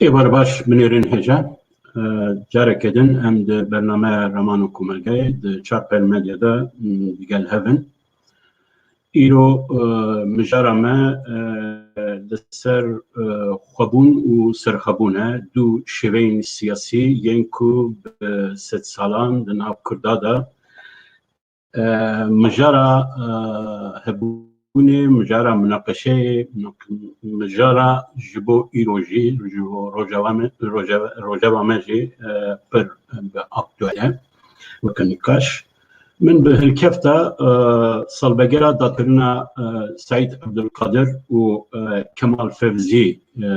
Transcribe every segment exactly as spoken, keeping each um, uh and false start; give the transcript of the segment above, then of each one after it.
Êvar baş, binêrin hêja. E, careke din em di bernameya Raman û Komelgayê di Çarpel Medya de, m, digel hev in. Îro, e, mijara me, e, li ser, e, xwebûn û serxwebûn e. Du şêweyên siyasî yên ku bi sedsalan di nav Kurda de, e, mijara, e, hebûnê, mijara munaqeşeyê, mijara ji bo îro jî, ji bo rojeva me, rojeva, rojeva me jî, e, pir bi aktuel e, weke nîqaş. Min bi hilkefta, e, salvegera dagirkirina, e, Seîd Ebdulkadir û, e, Kemal Fevzî, e, e,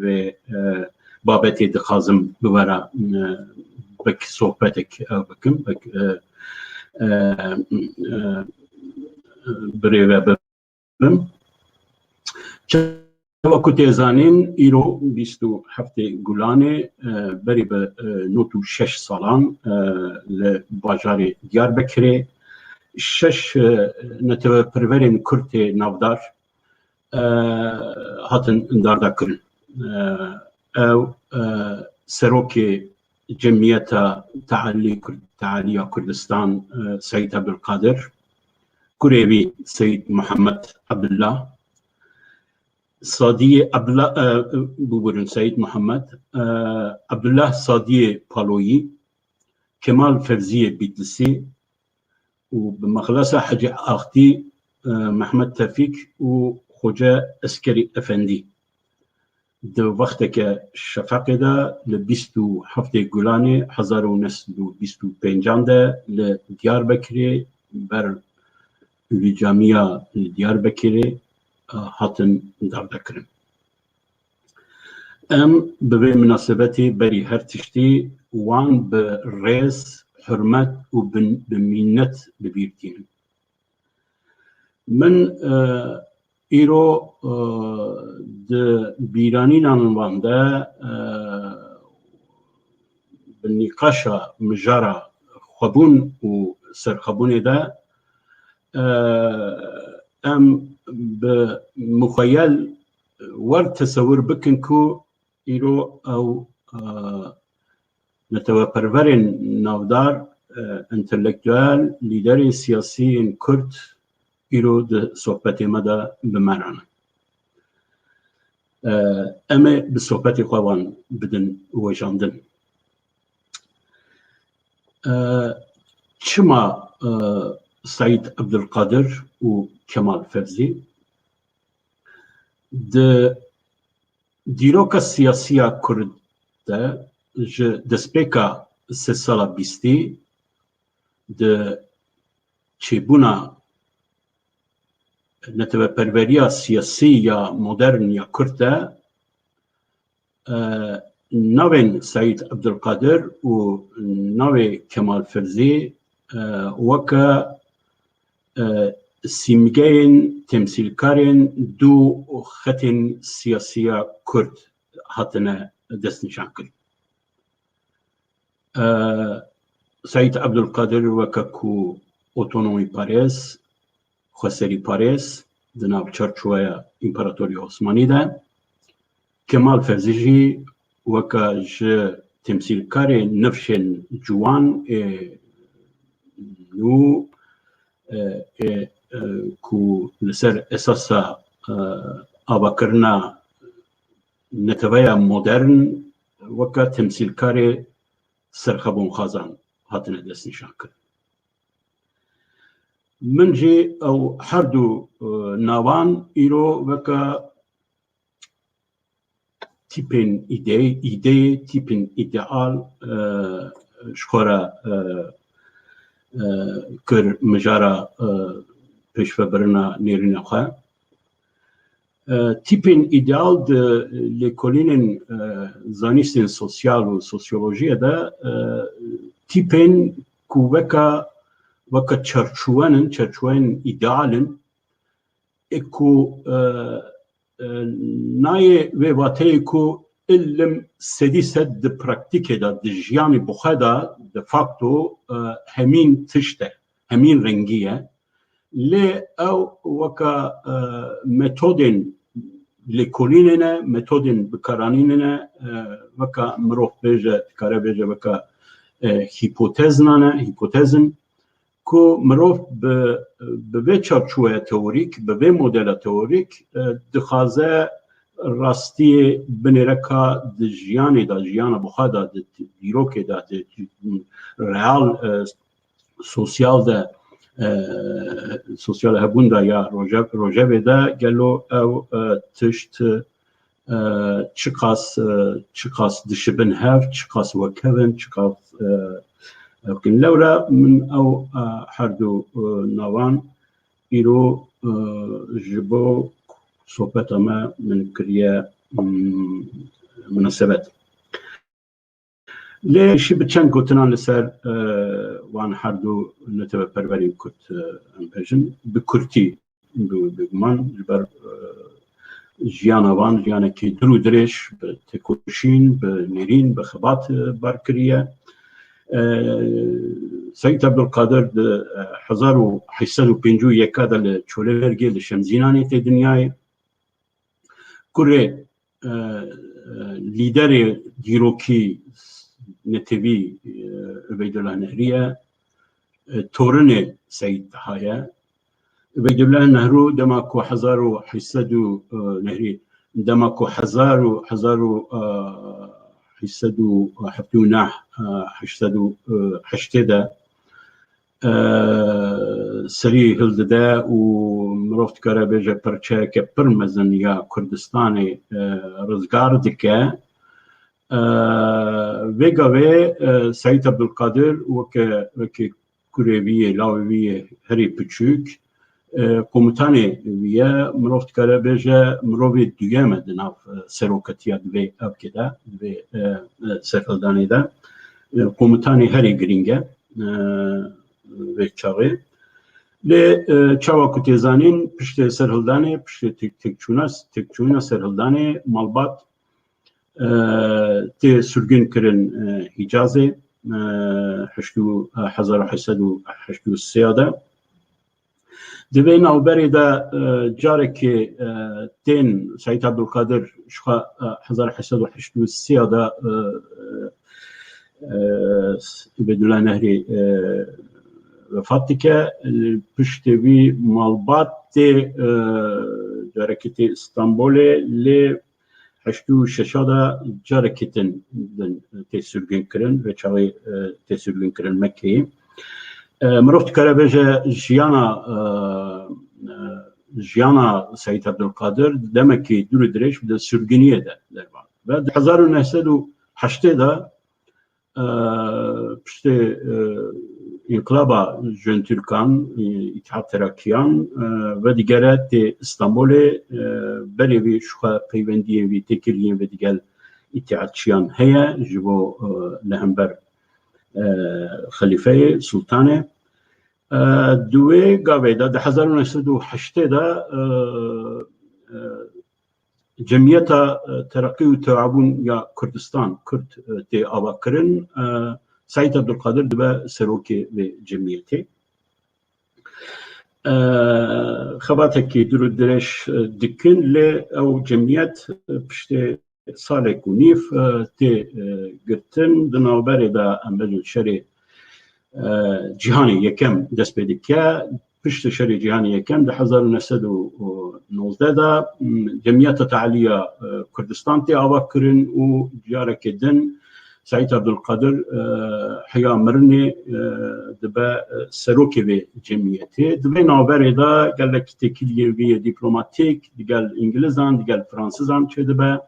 vê, e, babetê dixwazim bi we re, e, wek sohbetek, e, bikim, wek, e, e, e, birêve bibim. Çawa ku tê zanîn, îro bîst û heftê Gulanê, e, berî bi, e, nod û şeş salan, e, li bajarê Diyarbekirê şeş, e, neteweperwerên Kurd ê navdar, e, hatin dardakirin. E, ew, e, serokê Cemiyeta Tealî Kurd-, Tealiya Kurdistan, e, Seîd Ebdulkadir, kurê wî Seîd Muhammed Abdullah, Sadiyê Abdullah, e, bibûrin Seîd Muhammed, e, Abdullah Sadiyê Paloyî, Kemal Fevziyê Bîtlisî, û bi mexlesa Hecî Axtî, e, Mehmet Tefîk û Xoce Eskerî Efendî. Di wexteke şefeqê de li bîst û heftê Gulanê hezar û neh sed û bîst û pêncan de li Diyarbekirê ber Ülü Camiya li Diyarbekirê, e, hatin dardakirin. Em bi vê minasebetê berî her tiştî wan bi rêz, hurmet û bi, bi mînet bi bîr tînin. Min, e, îro, e, di bîranînan wan de, e, bi nîqaşa mijara xwebûn û serxwebûnê de, e, em bi muxeyel wer tesewir bikin ku îro ew, e, neteweperwerên navdar, e, entelektuel, lîderên siyasî yên Kurd îro di sohbetê me de bi me re ne. E, em ê bi sohbetê xwe wan bidin wejandin. E, çima, e, Seîd Ebdulkadir û Kemal Fevzî? Di dîroka siyasî ya Kurd de ji destpêka sedsala bîstî di çêbûna neteweperweriya siyasî ya modern ya Kurd de, e, navên Seîd Ebdulkadir û navê Kemal Fevzî, e, weke, e, sîmgeyên, temsîlkarên du xetên siyasî ya Kurd hatine destnîşankirin. E, Seîd Ebdulkadir weke ku otonomîparêz, xweserîparêz di nav çarçoweya Împaratoriya Osmanî de, Kemal Fevzî jî weke ji temsîlkarê nifşên ciwan ê nû, e, ê, e, ku li ser esasa, e, avakirina neteweya modern weke temsîlkarê serxwebûnxwazan hatine destnîşankirin. Min jî ew her du, e, navan îro weke tîpên îdeyê, îdeyê, tîpên îdeal, e, ji xwe re, e, e, kir mijara, e, pêşvebirina nêrîna xwe. E, tîpên îdeal di lêkolînên, e, zanîstên sosyal û sosyolojiyê de, e, tîpên ku weka, weka çarçuwen in, çarçuweyên îdeal in, ê ku, e, e, nayê vê vateyê ku ilim sedî sed di praktîkê de, di jiyanê bi xwe de, de facto, e, hemîn tişt e, hemîn rengî ye. Lê ew weka, e, metodên lêkolînê ne, metodên bikaranînê ne, e, weka mirov bêje, dikare bêje weka, e, hîpotezna ne, hîpotezin ku mirov bi, bi vê çarçoweya teorîk, bi vê modela teorîk, e, dixwaze rastiyê binêre ka di jiyanê de, jiyana bi xwe de, di dîrokê de, di real, e, sosyal de, e, sosyal hebûn de ya roje-, rojevê de gelo ew, e, tişt, e, çiqas, e, çiqas dişibin hev, çiqas wekhev in, çiqas, e, ev kin. Lewra min ew, e, her du, e, navan îro, e, ji bo sohbeta me min kiriye, mm, minasebet. Lê jî bi çend gotinan li ser, e, wan her du neteweperwerên Kurd, e, em bêjin, bi kurtî, bi, bêguman ji ber, e, jiyana wan, jiyanekî dur û dirêj, bi têkoşîn, bi nêrîn, bi xebat, e, bar kiriye. E, Seyîd Ebdulkadir di, e, hezar û heşt sed û pêncî û yek de li Çolêrgê, li Şemzînanê tê dinyayê. Kurê, e, e, lîderê dîrokî netewî, e, Ubeydullah Nehrî ye. E, torinê Seyîd Taha ye. Ubeydullah Nehrû dema ku hezar û heşt sed û, e, Nehrî, dema ku hezar û, hezar û, e, heşt sed û heftê û neh, e, heşt sed û heştê de, e, serî hildide û mirov dikare bêje perçeyeke pir mezin ya Kurdistanê, e, rizgar dike. E, vê gavê, e, Seyîd Ebdulkadir weke, weke kurê wî yê, lawê wî yê herî piçûk, e, komutanê wî ye, mirov dikare bêje mirovê duyem e di nav, e, seroketiya di vê evkê de, di vê, e, e, serhildanê de. E, komutanê herî girîng e, e, vê çaxê. Lê, e, çawa ku tê zanîn, piştê serhildanê, piştê tek-, têkçûna, têkçûna serhildanê, malbat, e, tê sirgûn kirin, e, Hîcazê, e, heşt û, e, hezar û heşt sed û heşt û sê de. Di vê navberê de, e, carekê, e, tên Seyîd Abdulkadir ji xwe, e, hezar û heşt sed û heşt û sê de, e, e, Ubeydullah Nehrî, e, wefat dike. Piştê wî malbat tê, e, carekê tê Stenbolê, lê heşt û şeş de carekî din, din tê sirgûn kirin, vê çaxê, e, tê sirgûn kirin Mekkeyê. E, mirov dikare bêje jiyana, e, e, jiyana Seyîd Abdulkadir demekî dûr û dirêj di sirgûniyê de dervan. Ve di hezar û neh sed û heştê de, e, piştê, e, înqilaba Jön Türkan, e, Îtîhat Terakîyan, e, vedigere tê Stenbolê, e, berê vî ji xwe peywendiyên vî, têkiliyên vî digel îtîhatçiyan heye, ji bo, e, li hember, e, xelîfeyê, sultanê. E, di wê gavê de, di hezar û neh sed û heştê de, e, e, Cemiyeta, e, Tereqî û Teabûn ya Kurdistan, Kurd, e, tê avakirin. E, Seîd Abdulkadir dibe serokê vê cemiyetê. E, xebatekî dûr û dirêj, e, dikin, lê ew cemiyet, e, piştê salek û nîv, e, tê, e, girtin. Di navberê de em bêjin şerê, e, cîhanê yekem dest pê dike. Piştî şerê cîhanê yekem di hezar û neh sed û nozdeh de, m, Cemiyeta Tealiya, e, Kurdistan tê ava kirin û carekê din Seîd Abdulkadir, e, heya mirinê, e, dibe, e, serokê vê cemiyetê. Di vê navberê de gelek têkiliyên vî yê dîplomatîk digel Îngilizan, digel Fransizan çêdibe.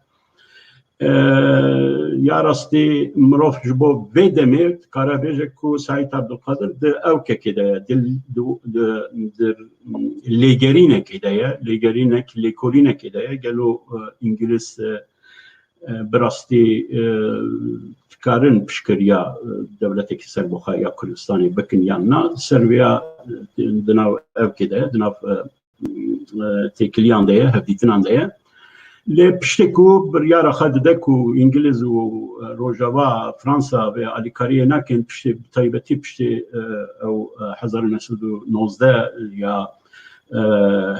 E, ya rastî mirov ji bo vê demê dikare bêje ku Seîd Ebdulkadir di ewkekê de ye, di, di, di, di lêgerînekê de ye, lêgerînek, lêkolînekê de ye. Gelo, e, Îngiliz, e, e, bi rastî, e, dikarin piştgiriya, e, dewletekî serbixwe ya Kurdistanê bikin yan na, ser vêya, e, di nav ewkê de ye, di nav, e, e, têkiliyan de ye, hevdîtinan de ye. Lê piştê ku biryara xwe dide ku Îngiliz û, e, Rojava, Fransa vê alîkariyê nakin, piştê, bi taybetî piştê, e, ew, e, hezar û neh sed û nozdeh ya, e,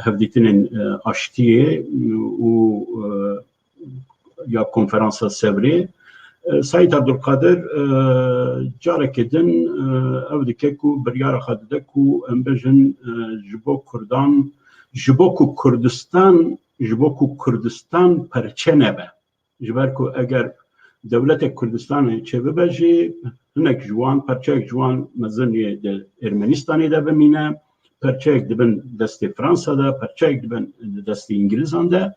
hevdîtinên, e, aştiyê û, e, ya Konferansa Sewrê, e, Seîd Ebdulkadir, e, carekê din, e, ew dike ku biryara xwe dide ku em bêjin, e, ji bo Kurdan, ji bo ku Kurdistan, ji bo ku Kurdistan perçe nebe. Ji ber ku eger dewletek Kurdistanê çêbibe jî, hinek ji wan, perçeyek ji wan mezin yê di Ermenistanê de bimîne, perçeyek dibin destê Fransa de, perçeyek dibin di destê Îngilizan de.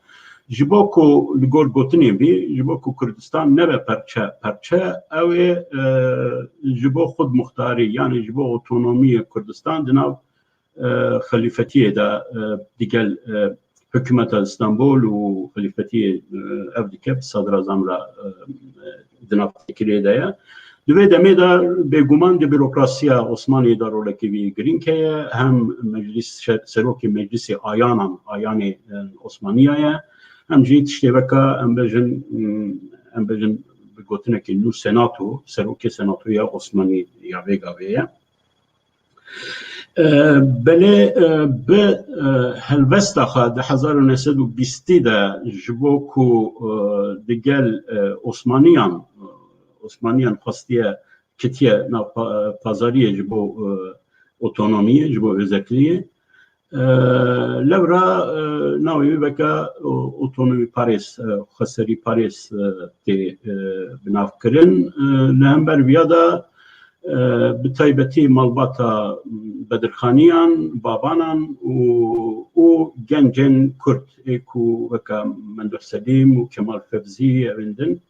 Ji bo ku li gor gotinên vî, ji bo ku Kurdistan nebe perçe perçe, ew ê, e, ji bo xudmuxtarî, yanî ji bo otonomiyê Kurdistan di nav, e, xelîfetiyê de, e, digel, e, hikûmeta Îstanbul û xelîfetiyê, e, ev dike, sadrazam re, e, e, di nav têkiliyê de ye. Di vê demê de bêguman di bürokrasiya Osmaniyê de rolekî wî girîng heye, hem meclis, şer-, serokê meclisê ayanan, ayanê, e, Osmaniya ye, hem jî tiştê weke, em bêjin, mm, em bêjin bi gotinekî nû senato, serokê senatoya Osmanî ya vê gavê ye. E, belê, e, bi, e, helwesta xwe di hezar û neh sed û bîstî de ji bo ku, e, digel, e, Osmaniyan, e, Osmaniyan xwestiye ketiye nav pa-, pazariyê ji bo, e, otonomiyê, ji bo özekliyê. E, lewra, e, navê wî veke, o, otonomî parêz, e, xweserî parêz, e, tê, e, bi nav kirin. E, li hember viya de, e, bi taybetî malbata Bedirxaniyan, Babanan û, û gencên Kurd ê ku weke Menduh Selîm û Kemal Fevzî, evên din,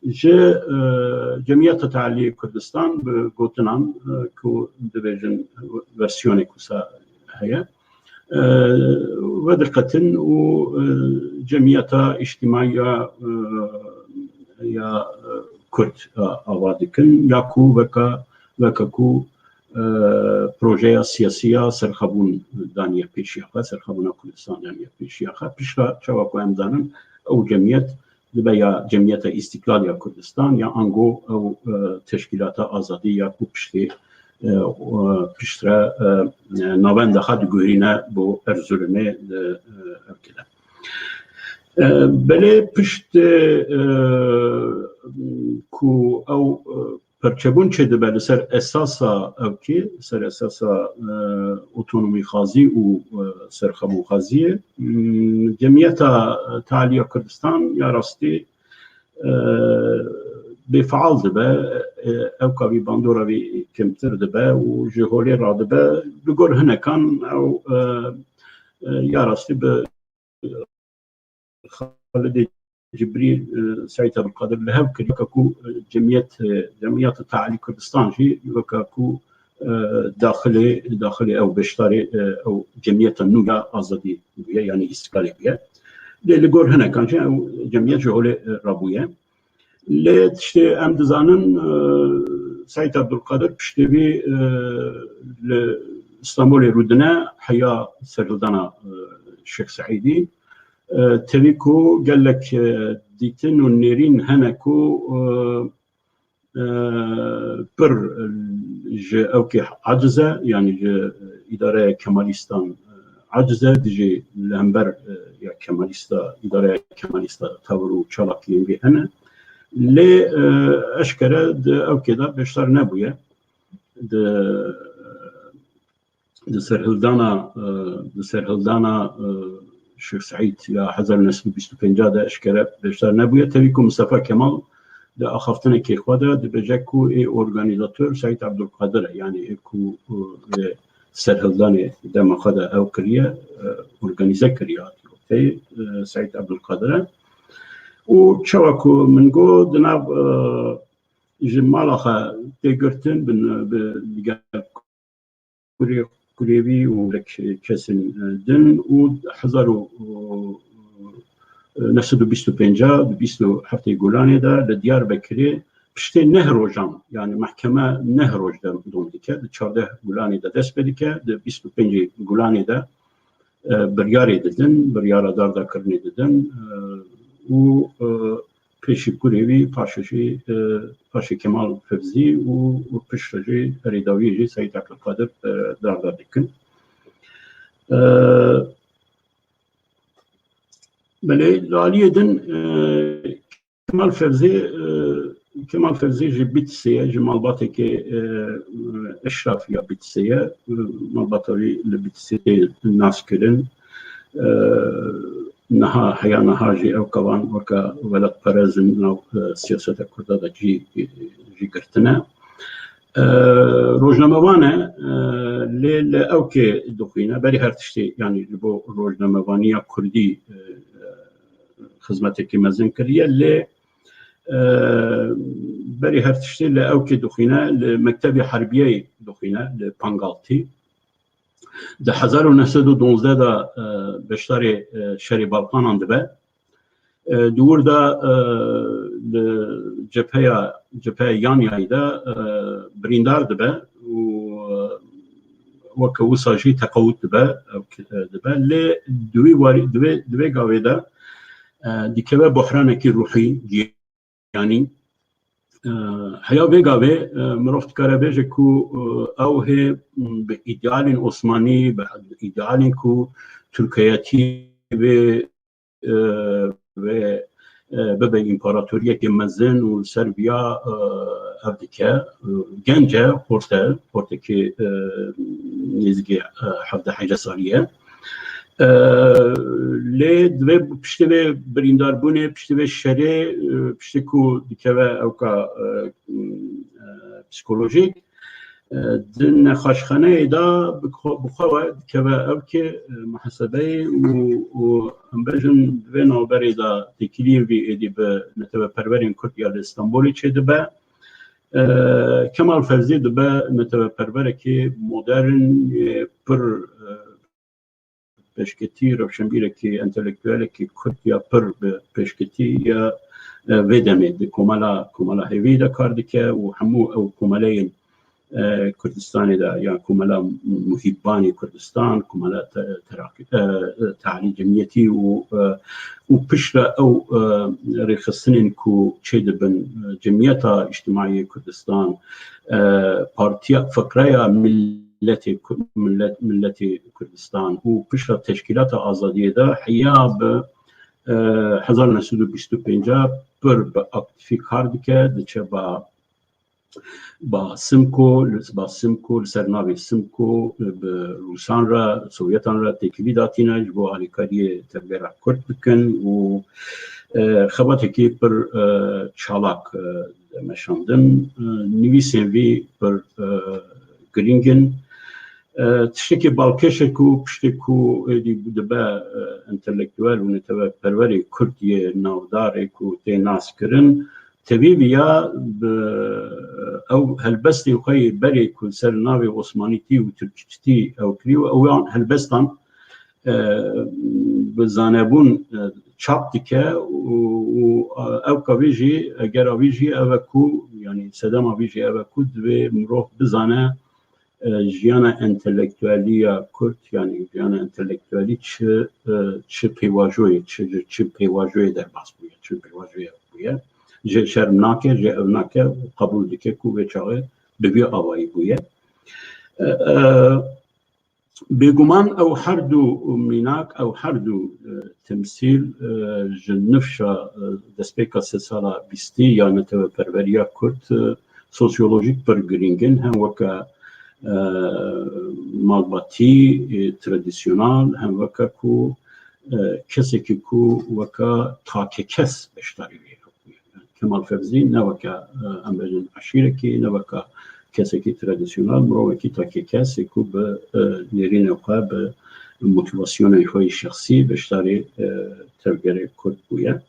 ji, e, Cemiyeta Tealî Kurdistan bi gotinan, e, ku dibêjin versiyonê ku sa heye, e, vediqetin û, e, Cemiyeta Îctîmaî ya, e, ya, e, Kurd, e, ava dikin, ya ku weka, weke ku, e, projeya siyasî ya serxwebûn daniye pêşiya xwe, serxwebûna Kurdistan daniye pêşiya xwe. Piştre çawa ku em zanin, ew cemiyet dibe ya Cemiyeta Îstîklal ya Kurdistan ya ango ew, e, teşkîlata azadî ya ku piştê, e, e, piştre, e, e, navenda xwe diguherîne bo Erzurumê di, e, ewkê de. E, belê pişt, e, ku ew, e, perçebûn çêdibe li ser esasa ewkê, li ser esasa, e, otonomîxwazî û, e, serxwebûnxwaziyê. Hmm, Cemiyeta Tealiya Kurdistan ya rastî, e, bêfeal dibe, e, ewka wî bandora wî kêmtir dibe û ji holê radibe. Li gor hinekan ew, e, e, ya rastî bi Xalidê Cibrîl, e, Seîd Ebdulkadir li hev kir, weke ku, e, cemiyet, e, Cemiyeta Tealî Kurdistan jî weke ku, e, daxilê, daxilê ew beşdarê, e, ew cemiyeta nû ya azadî bûye, yanî îstîklalê bûye. Lê li gor hinekan jî ew cemiyet ji holê, e, rabûye. Lê tiştê em dizanin, e, Seîd Ebdulkadir piştê vî, e, li Stenbolê rûdine heya serhildana, e, Şêx Seîdî. E, tevî ku gelek, e, dîtin û nêrîn hene ku, e, e, pir, e, ji ewkê aciz e, yanî ji îdareya Kemalîstan, e, aciz e, dijî li hember, e, ya Kemalîsta, îdareya Kemalîsta tewir û çalakiyên vî hene. Lê, e, eşkere di ewkê de beşdar nebûye. Di, di serhildana, e, di serhildana, e, Şêx Seîd ya hezar neh sed û bîst û pênc de eşkere beşdar nebûye. Tevî ku Mistefa Kemal di axaftinekê xwe de dibêje ku ê organîzator Seîd Ebdulkadir e, yanî ê ku, e, ê serhildanê dema xwe de ew kiriye, e, organîze kiriye, hatiye gotê, e, Seîd Ebdulkadir e. Û çawa ku min got, di nav, e, ji mala xwe tê girtin, bi, bi digel kurê, kurê wî û kesên, e, din û hezar û, e, neh sed û bîst û pênc, di bîst û heftê Gulanê de li Diyarbekirê piştê neh rojan, yani mehkeme neh roj de dom dike, di çardeh Gulanê de dest pê dike, di bîst û pêncê Gulanê de, e, biryarê didin, biryara dardakirinê didin, e, û, e, pêşî kurê wî, paşê jî, e, paşê Kemal Fevzî û, û piştre jî herî dawiyê jî Seyîd Ebdulkadir, e, darda dikin. E, belê, li aliyê din, e, Kemal Fevzî, e, Kemal Fevzî ji Bîtisê ye, ji malbatekê, e, eşraf ya Bîtisê ye. E, malbata wî li Bîtisê tê naskirin. E, niha, heya niha jî ew kavan weke welatperez in nav, e, siyaseta Kurda de cî, cî girtine. E, rojnamevan e, e, lê li ewkê dixwîne, berî her tiştê, yani ji bo rojnamevaniya Kurdî, e, xizmetekî mezin kiriye, lê, e, berî her tiştê li ewkê dixwîne, li Mektebê Herbiyeyê dixwîne, li Pangaltî. Di hezar û neh sed û duwazdeh de, e, beşdarê, e, şerê Balkanan dibe. E, di wir de, e, li cepheya, cepheya Yanyayê de, e, birîndar dibe û, e, weke wisa jî teqawut dibe, ew ki-, e, dibe. Lê di wî warî, di vê, di vê gavê de, e, dikeve buhranekî ruhî, giyanî. E, heya vê gavê, e, mirov dikare bêje ku, e, ew hê, m, bi îdealên Osmanî, bi îdealên ku Tirkiyetî vê, e, vê, e, bibe împaratoriyekê mezin û li ser viya, e, ev dike. E, genc e, xort e, xortekî, e, nêzîkî, e, hevdeh hejde salî ye. E, lê divê piştî vê birîndarbûnê, piştî vê şerê, e, piştî ku dikeve ewka, e, e, psîkolojîk, e, di nexweşxaneyê de bi xwe, bi xwe ve dikeve ewkê, e, muhesebeyê û, û em bêjin di vê navberê de têkiliyên vî êdî bi neteweperwerên Kurd ya li Stenbolê çêdibe. E, Kemal Fevzî dibe neteweperverekî modern, e, pir, e, pêşketî, rewşenbîrekî, entelektuelekî Kurd ya pir bi pêşketî ya, e, vê demê di komela, komela hêvî de kar dike û hemû ew komeleyên, e, Kurdistanê de, ya komela Muhîbbanê Kurdistan, komela te-, teraq-, e, e, Tealî Cemiyetî û, e, û piştre ew, e, rêxistinên ku çêdibin, e, Cemiyeta Îctimaiyê Kurdistan, e, Partiya Fikraya Mil-, Milletê Ku-, Millet, Milletê Kurdistan û piştre Teşkîlata Azadiyê de heya bi, e, hezar neh sed û bîst û pênc pir bi aktîfî kar dike, diçe ba, ba Simko, li, ba Simko, li ser navê Simko, e, bi Rûsan re, Sowyetan re têkilî datîne, ji bo alîkariyê tevgera Kurd bikin û, e, xebatekî pir, e, çalak, e, meşandin. E, nivîsên vî pir, e, girîng in. E, tiştekî balkêş e ku piştî ku êdî dibe, e, entelektuel û neteweperwerê Kurd yê navdar ê ku tê naskirin, tevî viya bi ew helbestên xwe yê berê ku ser navê Osmanîtî û Tirkîtî ew kirî û ew yan helbestan, e, bi zanebûn, e, çap dike û, û, e, ewka vî jî, egera vî jî ev e ku, yanî sedema vî jî ev e ku divê mirov bizane, e, jiyana entelektuelî ya Kurd, yanî jiyana entelektuelî çi, e, çi pêvajoyê, çi, çi pêvajoyê derbas bûye, çi pêvajoyê bûye. Jê şerm nake, jê ev nake, qebûl dike ku vê çaxê bi vî awayî bûye. E, e, Bêguman ew her du mînak, ew her du, e, temsîl, e, ji nifşa, e, destpêka sedsala bîstî ya neteweperweriya Kurd, e, sosyolojîk pir girîng in. Hem weke, e, malbatî, e, tradisyonal, hem weke ku, e, kesekî ku weke takekes beşdarî wê ye. Kemal Fevzî ne weke, e, em bêjin eşîrekî, ne weke kesekî tradisyonel, mirovekî takekes ê ku bi, e, nêrînê xwe, bi motîvasyonên xwe yê şexsî beşdarî, e, tevgerê Kurd bûye.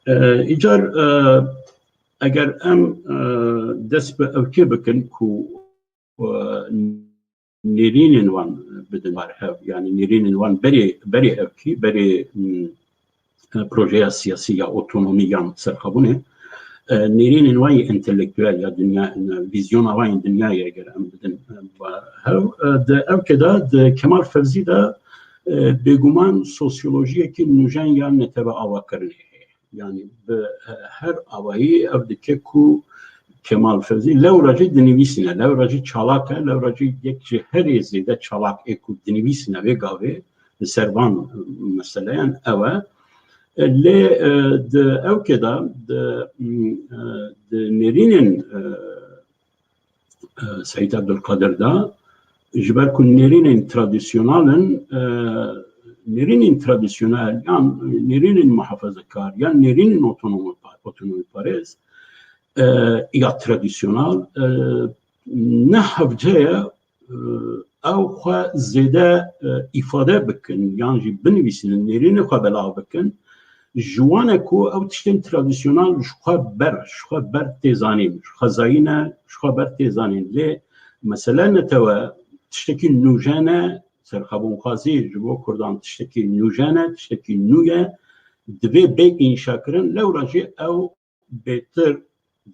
E, îcar, e, eger em, e, dest bi ewkê bikin ku, e, nêrînên wan bidin berhev, yani nêrînên wan berê, berê ewkî, berê, hmm, e, projeya siyasî ya otonomî yan serxabûnê, e, nêrînên wan yê entelektuel ya dinya, e, vîzyona wan yê dinyayê eger em bidin, e, berhev, e, di ewkê de, di Kemal Fevzî de, e, bêguman sosyolojiyekî nûjen ya netewavakirine heye. Yani bi, e, her awayî ev dike ku Kemal Fevzî lewra jî dinivîsîne, lewra jî çalak e, lewra jî yek ji herê zêde çalak ê ku dinivîsîne vê gavê li ser van meseleyan ew e. E, lê, e, di ewkê de, di, m, e, di nêrînên, e, e, Seîd Ebdulkadir de, ji ber ku nêrînên tradisyonal in, e, nêrînên tradisyonel yan nêrînên muhafazekar yan nêrînên otonomi-, otonomîparêz, e, ya tradisyonal, e, ne hevce ye, e, ew xwe zêde, e, îfade bikin yan jî binivîsînin, nêrînê xwe belav bikin, ji wan e ku ew tiştên tradisyonal ji xwe ber, ji xwe ber tê zanîn, ji xwezayî ne, ji xwe ber tê zanîn. Lê mesele netewe tiştekî nûjen e, serxwebûnxwazî ji bo Kurdan tiştekî nûjen e, tiştekî nû ye, divê bê înşakirin, lewra jî ew bêtir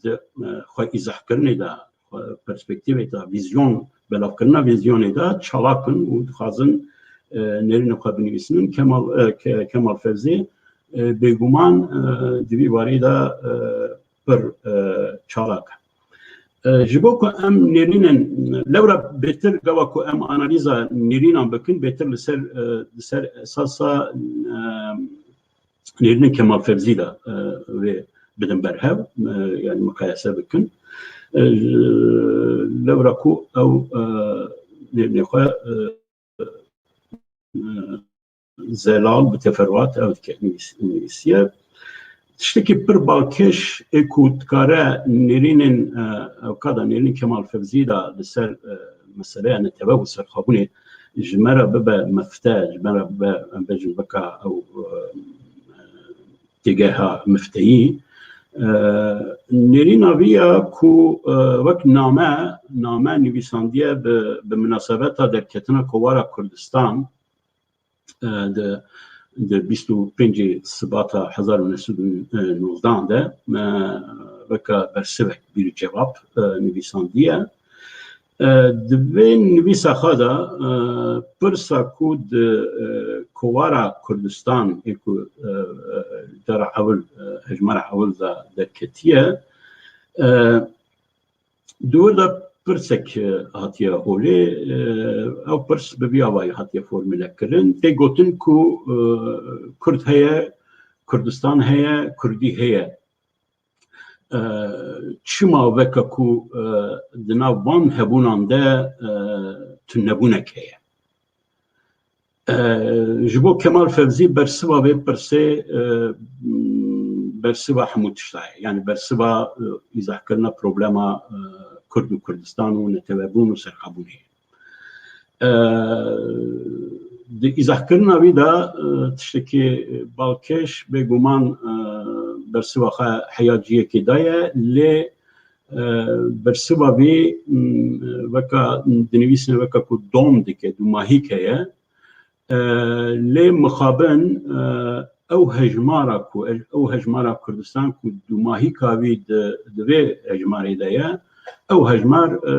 di, e, xwe îzahkirinê de, xwe perspektîvê de, vîzyon, belavkirina vîzyonê de çalak in û dixwazin, e, nêrînê xwe binivîsînin. Kemal, e, Ke-, Kemal Fevzî, e, bêguman, e, di vî warî de, e, pir, e, çalak e. E, ji bo ku em nêrînên, lewra bêtir gava ku em analîza nêrînan bikin, bêtir li ser, e, li ser esasa, e, nêrînên Kemal Fevzî de, e, wê bidin berhev, e, yani miqayese bikin. E, lewra ku ew, e, nêrînê xwe, e, e, zelal bi teferuat ew dike nivîs-, nivîsiye. Tiştekî pir balkêş ê ku dikare nêrînên, e, ewka de nêrînên Kemal Fevzî de li ser, e, meseleya netewe û serxwebûnê ji me re bibe mefte, ji me re bibe, em bêjin, weka ew, e, têgeha mifteyî. E, nêrîna vî ya ku, e, wek name, name nivîsandiye bi, bi minasebeta derketina Kovara Kurdistan, e, di, di bîst û pêncê Sibata hezar û neh sed û nozdehan de, e, weka bersivek, bîr û cevap, e, nivîsandiye. E, di vê nivîsa xwe de, e, pirsa ku di, e, Kovara Kurdistan ê ku, e, e, cara ewil, e, hejmara ewil de derketiye, e, di wir de pirsek, e, hatiye holê, e, ew pirs bi vî avayî hatiye formule kirin. Tê gotin ku, e, Kurd heye, Kurdistan heye, Kurdî heye. E, çima weke ku, e, di nav van hebûnan de, e, tunebûnek heye? E, ji bo Kemal Fevzî bersiva vê pirsê, e, bersiva hemû tişta ye. Yani bersiva, e, îzahkirina problema, e, Kurd û Kurdistan û netewebûn û serxwebûnê ye. E, di îzahkirina wî de, e, tiştekî balkêş, bêguman, e, bersiva xwe heya cihekê daye, lê, e, bersiva vî, m, weka dinivîsine weka ku dom dike, dûmahîk heye. E, lê mixabin, e, ew hejmara ku, ew hejmara Kurdistan ku dûmahîka wî di, di vê hejmarê de ye, ew hejmar, e,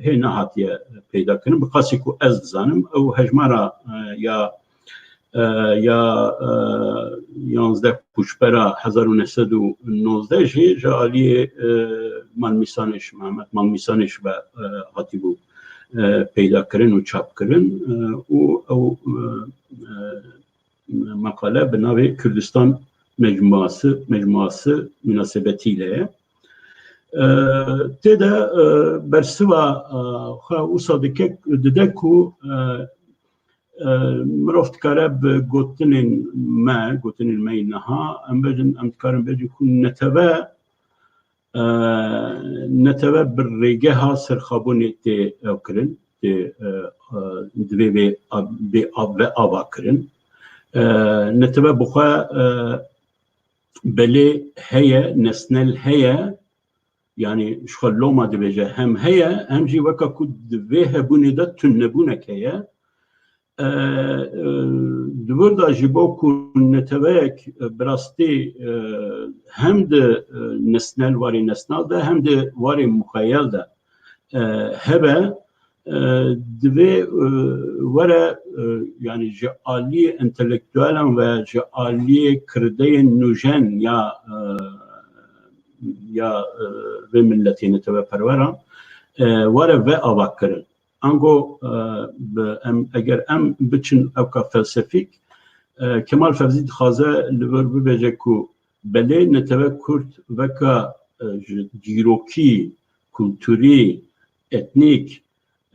hê nehatiye peyda kirin. Bi qasî ku ez dizanim, ew hejmara, e, ya, e, ya, e, yanzdeh Pûçpera hezar û neh sed û nozdeh jî ji aliyê, e, Malmîsanêş, Mehmet Malmîsanêş ve, e, hatibû, e, peyda kirin û çap kirin, e, û ew, e, e, meqale bi navê Kurdistan Mecmuası, Mecmuası münasebetiyle ye. E, tê de, e, bersiva, e, xwe wisa dike, dide ku, e, e, mirov dikare bi gotinên me, gotinên me yê niha, em bêjin, em dikarin bêjin ku neteve, e, neteve bi rêgeha serxabûnê tê ew kirin, tê, e, e, divê vê av-, vê av-, ve ava kirin. E, neteve bi xwe, e, belê heye, nesnel heye, yanî ji xwe loma dibêje, hem heye, hem jî weka ku di vê hebûnê de tunebûnek heye. E, e, di vir de ji bo ku neteweyek, e, bi rastî, e, hem di, e, nesnel warê nesnal de, hem di warê muxeyel de, e, hebe, e, divê, e, were, e, yanî ji aliyê entelektuelan ve ji aliyê kirdeyên nûjen ya, e, ya, e, vê miletê neteweperweran, e, were ve ava kirin. Ango, e, bi em, eger em biçin ewka felsefîk, e, Kemal Fevzî dixwaze li vir bibêje ku belê netewe Kurd veka, e, ji dîrokî, kulturî, etnîk,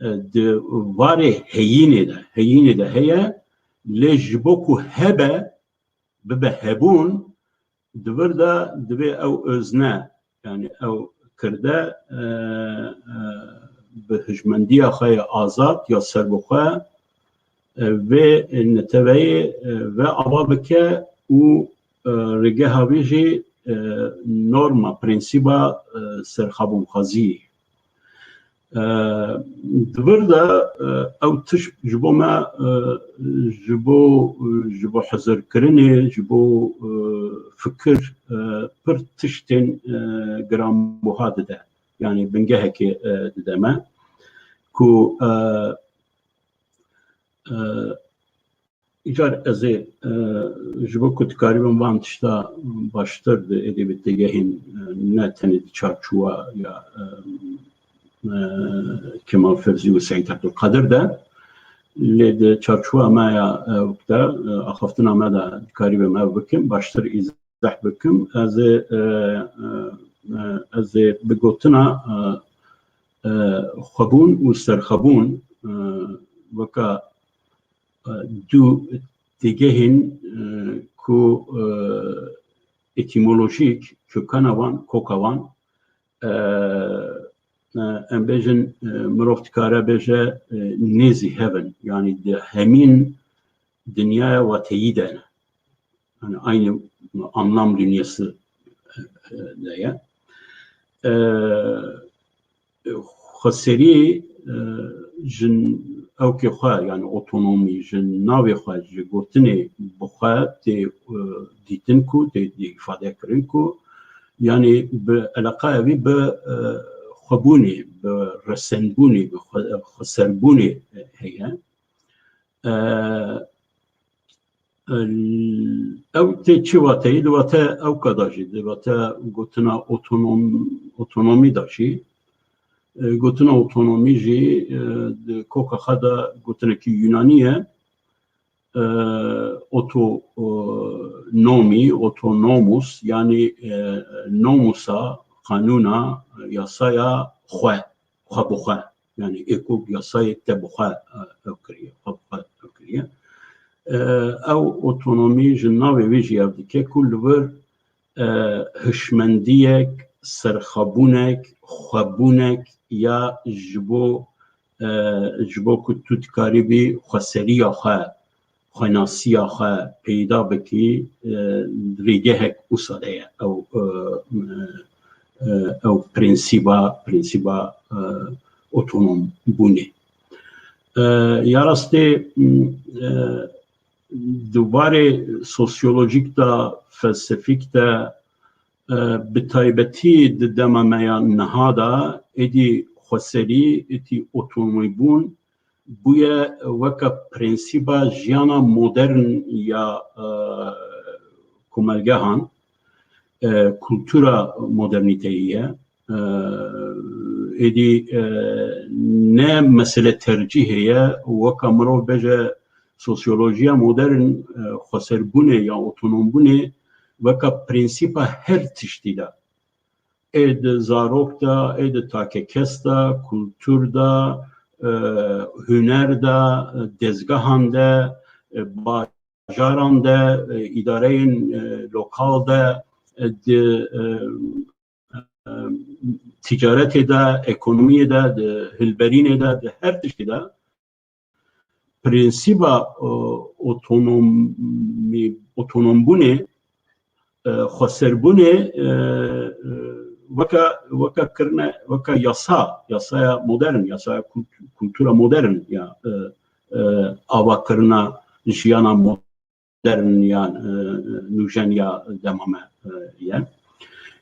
e, di warê heyînê de, heyînê de heye, lê ji bo ku hebe, bibe hebûn, di vir de divê ew ozne, yanî ew kirde, e, e, bi hişmendiya xwe ya azad ya serbixwe, e, vê neteweyê, e, ve ava bike û, e, rêgeha vê jî, e, norma, prensîba, e, serxabûnxwaziyê. E, di vir de, e, ew tişt ji bo me, e, ji bo, ji bo hizirkirinê, ji bo, e, fikir, e, pir tiştên, e, giranbuha dide. Yanî bingehekê, e, dide me ku, e, e, Îcar ez ê, e, ji bo ku dikaribim van tişta baştir di êdî bi têgehên, e, ne tenê di çarçowa ya, e, e, Kemal Fevzî û Seîd Ebdulkadir de, lê di çarçowa me ya, e, wekte, e, axaftina me de dikaribim ev bikim, baştir îzah bikim. Ez ê, e, e, e, ez ê bi gotina, e, e, xwebûn û serxwebûn, e, weka e, du têgehên, e, ku, e, etîmolojîk, kökena wan, koka wan, e, e, em bêjin, e, mirov dikare bêje, e, nêzî hev in, yanî di hemîn dinyaya wateyî de ne. Yani aynı anlam dünyası, e, e, de ye. E, xweserî, e, ji ewkê xwe, yani otonomî, ji navê xwe, ji gotinê bi xwe tê, e, dîtin ku, tê, tê îfade kirin ku, yani bi eleqa evî bi, e, xwebûnê, bi resenbûnê, bi xwe-, xweserbûnê heye. E, Ew tê çi wateyî? Di wate ewka de jî, di wate gotina otonom-, otonomî de jî. E, gotina otonomî jî, e, di koka xwe de gotinekî Yunanî ye. E, oto, e, nomî, otonomus, yanî, e, nomusa, qanûna, yasaya xwe, xwe bi xwe. Yani ê ku yasayê te bi xwe, e, ew kiriye, xwe bi xwe ew kiriye. E, ew otonomî ji navê wê jî ev dike ku li vir, e, hişmendiyek, serxwebûnek, xwebûnek ya ji bo, e, ji bo ku tu dikarîbî xweseriya xwe, xwenasiya xwe peyda bikî, e, rêgehek wisa de ye. Ew, e, e, ew prensîba, prensîba, e, otonom bûnê. E, ya rastê, e, di warê sosyolojîk de, felsefîk de, e, bi taybetî di dema me ya niha de, êdî xweserî, êdî otonomîbûn, bûye weke prensîba jiyana modern ya, e, komelgehan, e, kultura modernîteyî ye. E, êdî, e, ne mesele tercîhê ye, weke mirov bêje sosyolojiya modern, e, xweserbûnê ya otonombûnê weke prensîpa her tiştî de. Ê di zarok de, ê di takekes de, kultur de, e, huner de, e, dezgehan de, e, bajaran de, e, îdareyên, e, lokal de, e, di, e, e, ticaretê de, ekonomiyê de, di hilberînê de, di her tiştî de prensîba, e, otonomî-, otonombûnê e, xweserbûnê, e, e, weke, weke kirine, weke yasa, yasaya modern, yasaya kult-, kultura modern ya, e, e, ava kirina jiyana modern ya, e, nûjen ya dema me, e, ye.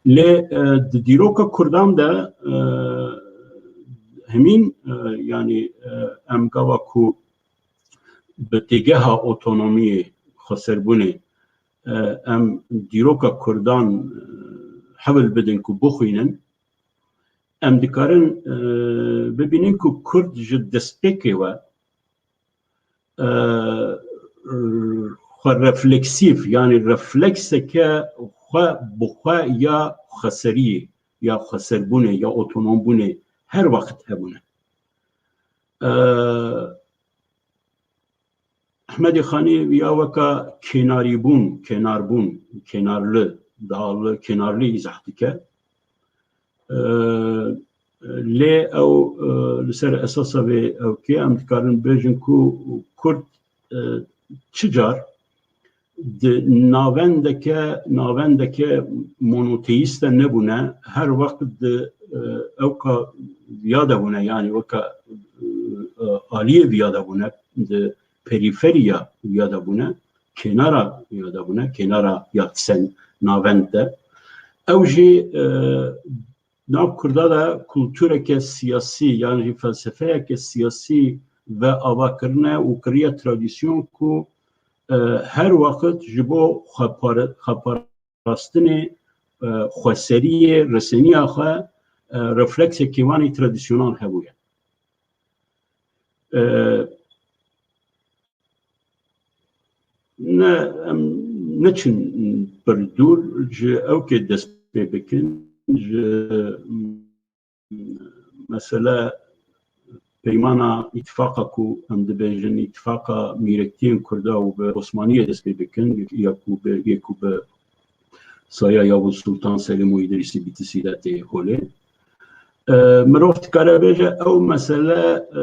Lê, e, di dîroka Kurdan de, e, hemîn, e, yanî, e, em gava ku bi têgeha otonomiyê, xweserbûnê, e, em dîroka Kurdan, e, hewl bidin ku bixwînin, em dikarin, e, bibînin ku Kurd ji destpêkê we, e, xwe refleksîf, yanî reflekseke xwe bi xwe ya xweseriyê, ya xweserbûnê, ya otonombûnê her wext hebûne. E, Ehmedê Xanî ya weka kênarîbûn, kênarbûn, kênarli, daha li kênarlî îzah dike. E, lê ew, e, li ser esasa vê ewkê em dikarin bêjin ku Kurd, e, çi car di navendeke, navendeke monoteîst de nebûne, her wext di, e, ewka viya de bûne, yanî weka, e, aliyê viya de bûne, di perîferiya viya de bûne, kênara viya de bûne, kênara ya sen navend de. Ew jî, e, nav Kurda de kultureke siyasî, yan jî felsefeyeke siyasî ve ava kirine û kiriye tradisyon ku, e, her wext ji bo xwepare-, xweparastinê, e, xweseriyê, reseniya xwe, e, refleksekî wanî tradisyonal hebûye. E, ne, em neçin pir dûr, ji ewkê dest pê bikin, ji, m, mesele peymana îtifaqa ku em dibêjin, îtifaqa mîrektiyên Kurda û bi Osmaniyê dest pê bikin, ya ku bi, yê ku bi saya Yavuz Sultan Selim û Îdrîsî Bîtisî de tê holê. E, mirov dikare bêje ew mesele, e,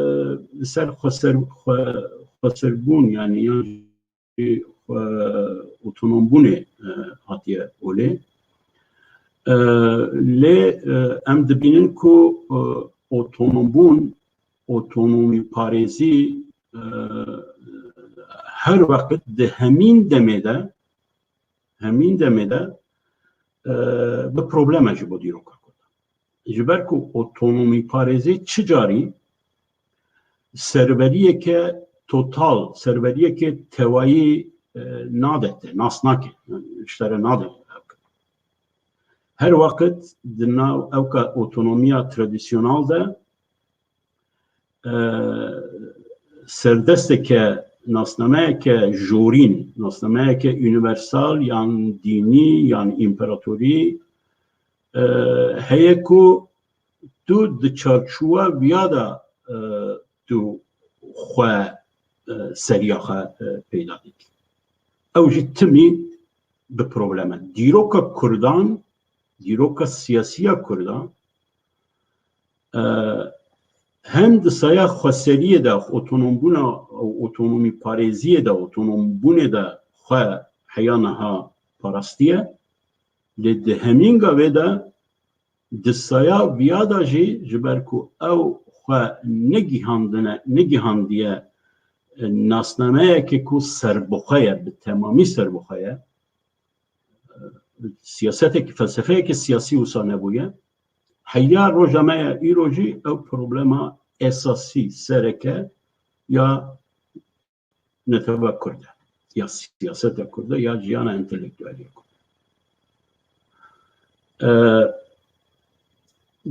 li ser xweser-, xwe-, xweserbûn, yanî yan jî xwe-, otonombûnê, e, hatiye holê. E, lê, e, em dibînin ku, e, otonombûn, otonomîparêzî, e, her weqt di hemîn demê de, hemîn demê de, e, bi problem e ji bo dîroka Kurdan. Ji ber ku otonomîparêzî çi carî serweriyeke total, serweriyeke tewayî, e, nade te, nas nake, ji te re nade. Her weqt di nav ewka otonomiya tradisyonal de, e, serdesteke, nasnameyeke jorîn, nasnameyeke unîversal yan dînî yan împaratorî, e, heye ku tu di çarçowa viya de, e, tu xwe, e, seriya xwe, e, peyda dikî. Ew jî timî bi problem e. Dîroka Kurdan, dîroka siyasiya Kurdan, e, hem di saya xweseriyê de, otonombûna û otonomîparêziyê de, otonombûnê de xwe heya niha parastiye, lê di hemîn gavê de di saya viya de jî, ji ber ku ew xwe negihandine, negihandiye, e, nasnameyeke ku serbixwe ye, bi temamî serbixwe ye, siyasetekî, felsefeyeke siyasî wisa nebûye. Heya roja me ya îro jî ew problema esasî sereke ya netewa Kurd e, ya siyaseta Kurd e, ya jiyana entelektuelê Kurd e. E,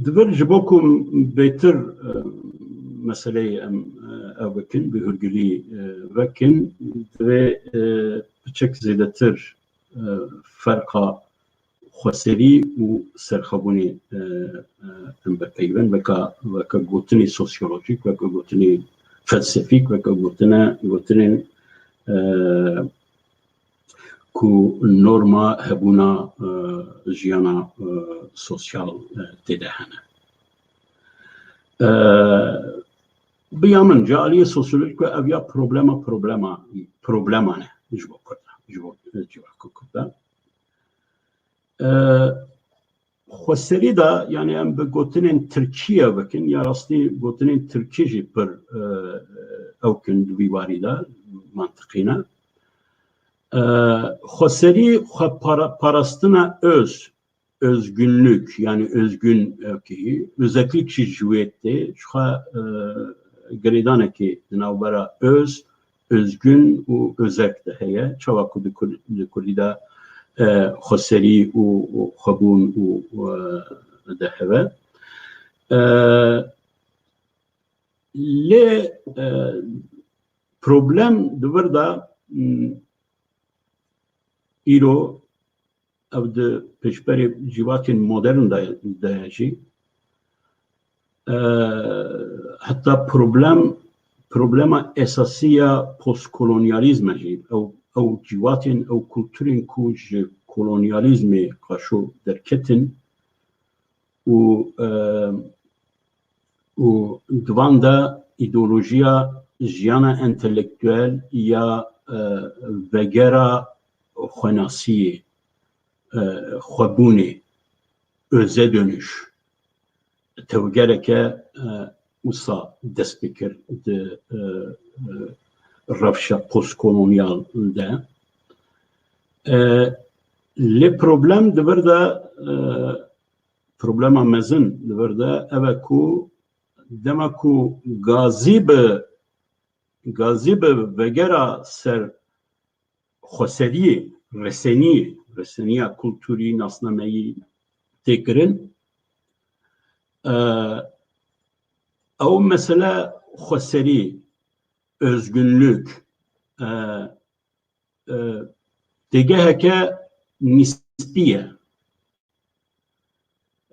divir ji bo ku bêtir, e, meseleyê em, e, ev bikin, bi hûrgilî, e, vekin, divê, e, piçek zêdetir, e, ferqa xweserî û serxwebûnê, e, e, em bipeyivin, weke, weke gotinê sosyolojîk, weke gotinê felsefîk, weke gotine, gotinên, e, ku norma hebûna, e, jiyana, e, sosyal, e, tê de hene. E, bi ya min, ji aliyê sosyolojîk ve ev ya problema, problema, problema ne ji bo Kurdan, ji bo, e, civaka Kurdan. E, xweserî de, yani em bi gotinên tirkî ye bikin, ya rastî gotinên tirkî jî pir, e, ew kin di vî warî de, mantiqî ne. E, xweserî xwe para-, parastina öz, özgünlük, yani özgün, okey, özellik jî ji wê tê, ji xwe, e, girêdanekê di navbera öz, özgün û özerk de heye. Çawa ku di Kur-, di Kurdî de, e, xweserî û, û xwebûn û, e, de heve. E, lê, e, problem di vir de, m, îro ew di pêşberê cîvatên modern de, de jî, e, heta problem, problema esasî ya postkolonyalîzme jî, ew, ew cîvatên, ew kulturên ku ji kolonyalîzmê qaşo derketin û, e, û di van de îdeolojiya jiyana entelektuel ya, e, vegera xwenasiyê, e, xwebûnê, öze dönüş, tevgereke, e, wisa dest pê kir di, e, e, rewşa postkolonyal de. E, lê problem di vir de, e, problema mezin di vir de ev e ku dema ku gazî bi, gazî bi vegera ser xweseriyê, reseniyê, reseniya kulturî, nasnameyî tê kirin, e, ew mesele xweserî, özgünlük, e, e, têgeheke nisbî ye,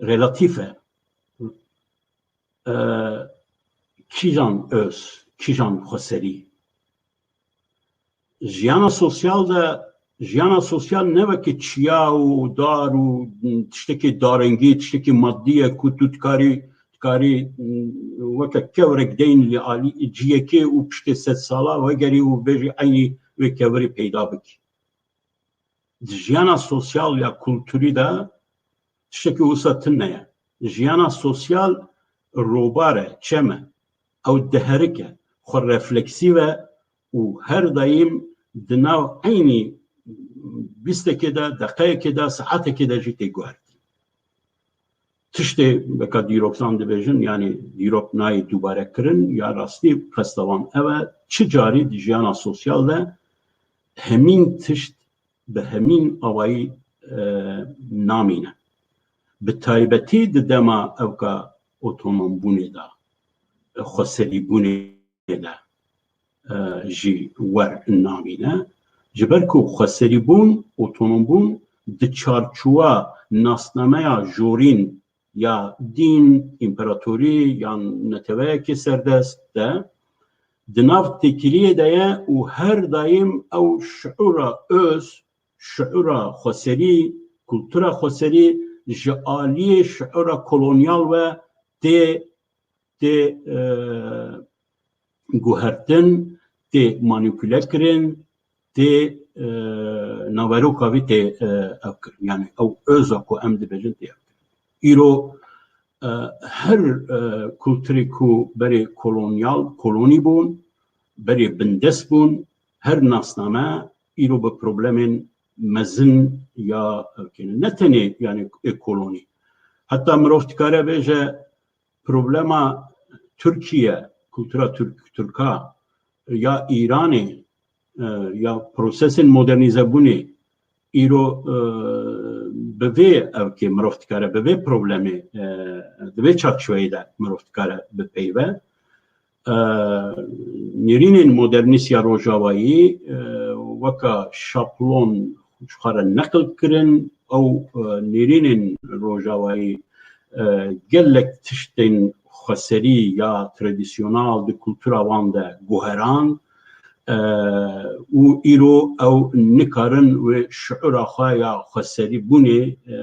relatîf e. E, kîjan öz, kîjan xweserî? Jiyana sosyal de, jiyana sosyal ne weke çiya û dar û tiştekî darengî, tiştekî madî ye ku tu dikarî, dikarî, weke kevirek deyn li alî ciyekê û piştê sed sala vegerî û bêjî eynî wê kevirî peyda bikî. Di jiyana sosyal ya kulturî de tiştekî wisa tune ye. Jiyana sosyal robar e, çem e. Ew diherike, xwe refleksîv e û her daîm di nav eynî bîstekê de, deqeyekê de, saetekê de jî tê guhertin. Tiştê weka dîroksan dibêjin, yanî dîrok nayê dubare kirin, ya rastî qesta wan ev e, çi carî di jiyana sosyal de hemîn tişt bi hemîn awayî, e, namîne. Bi taybetî di dema ewka otonombûnê de, xweserîbûnê de, e, jî wer namîne. Ji ber ku xweserîbûn, otonombûn di çarçowa nasnameya jorîn ya dîn, împeratorî yan neteweyekê serdest de di nav têkiliyê de ye û her daîm ew şiûra öz, şiûra xweserî, kultura xweserî ji aliyê şiûra kolonyal ve tê, tê, e, guhertin, tê manîpule kirin, tê, e, naveroka vî tê, e, ev kirin. Yani ew öza ku em dibêjin tê ev kirin. Îro, e, her, e, kulturê ku berê kolonyal, kolonî bûn, berê bindest bûn, her nasname îro bi problemên mezin ya ev kene. Ne tenê yani ê kolonî. Heta mirov dikare bêje problema Tirkiye, kultura Türk, Türka ya Îranê, e, ya prosesên modernîzebûnê îro, e, bi vê evkê mirov dikare, bi vê problemê, e, di vê çarçoveyê de mirov dikare bipeyve. E, nêrînên modernîst ya Rojavayî, e, weka şablon ji xwe re neqil kirin, ew, e, nêrînên Rojavayî, e, gelek tiştên xweserî ya tradisyonal di kultura wan de guherand, e, û îro ew nikarin wê şiûra xwe ya xweserîbûnê, e,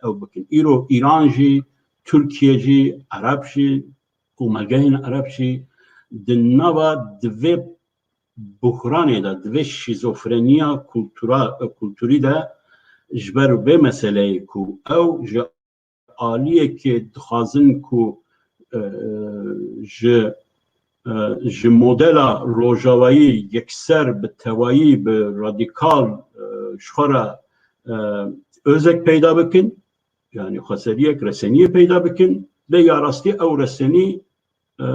ew bikin. Îro Îran jî, Tirkiye jî, Ereb jî, komelgehên Ereb jî di nava di vê buhranê de, di vê şîzofreniya kultura, kulturî de, ji ber vê meseleyê ku ew ji aliyekê dixwazin ku, e, ji, e, ji modela rojavayî yekser bi tewayî, bi radîkal, e, ji xwe re, e, ozek peyda bikin, yanî xweseriyek, reseniyê peyda bikin, lê ya rastî ew resenî, e,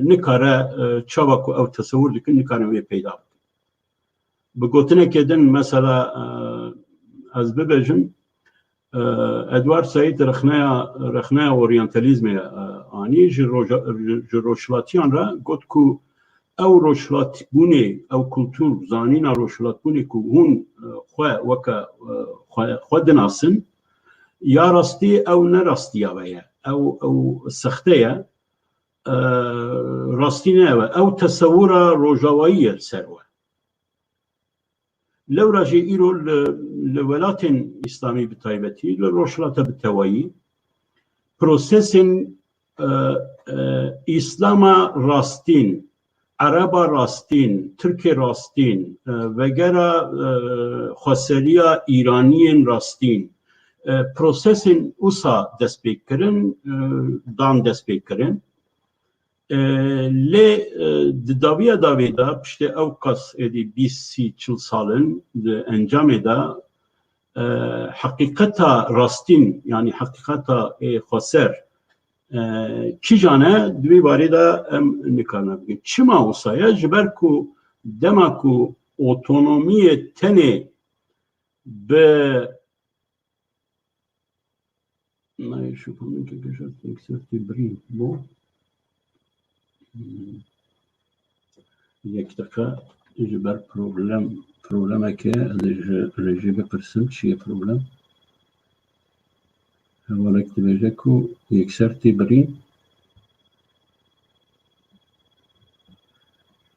nikare, e, çawa ku ew tesewir dikin, nikarin wê peyda bikin. Bi gotinekê din, mesela, e, ez bibêjim, e, Edward Said rexneya, rexneya oryantalîzmê, e, anî, ji roja-, ji rojhilatiyan re got ku ew rojhilatbûnê, ew kultur, zanîna rojhilatbûnê ku hûn, e, xwe weke, e, xwe, xwe dinasin, ya rastî ew ne rastiya we ye. Ew, ew sexte ye. E, rastî ne ew e. Ew tesewira rojavayî ye li ser we. Lewra jî îro li, li welatên îslamî bi taybetî, li rojhilata bi tewayî, prosesên, e, e, îslama rastîn, ereba rastîn, tirkê rastîn, e, vegera, e, xweseriya îraniyên rastîn, e, prosesên usa dest pê kirin, e, dan dest pê kirin. E, lê, e, di dawiya dawê de, piştê ew qas êdî bîst, sî, çil sal in, di encamê de, e, heqîqeta rastîn, yanî heqîqeta ê xweser, e, kîjan e, di vî barê de em nikarine bikin. Çima wisa ye? Ji ber ku dema ku otonomiyê tenê bi Nayê şopanin ke geşart yekser tê birîn bo. Hmm. Yek deqa ji ber problem, problemeke, ez ê ji rejî bipirsim, çi ye problem? Hevalek dibêje ku yekser tê birîn.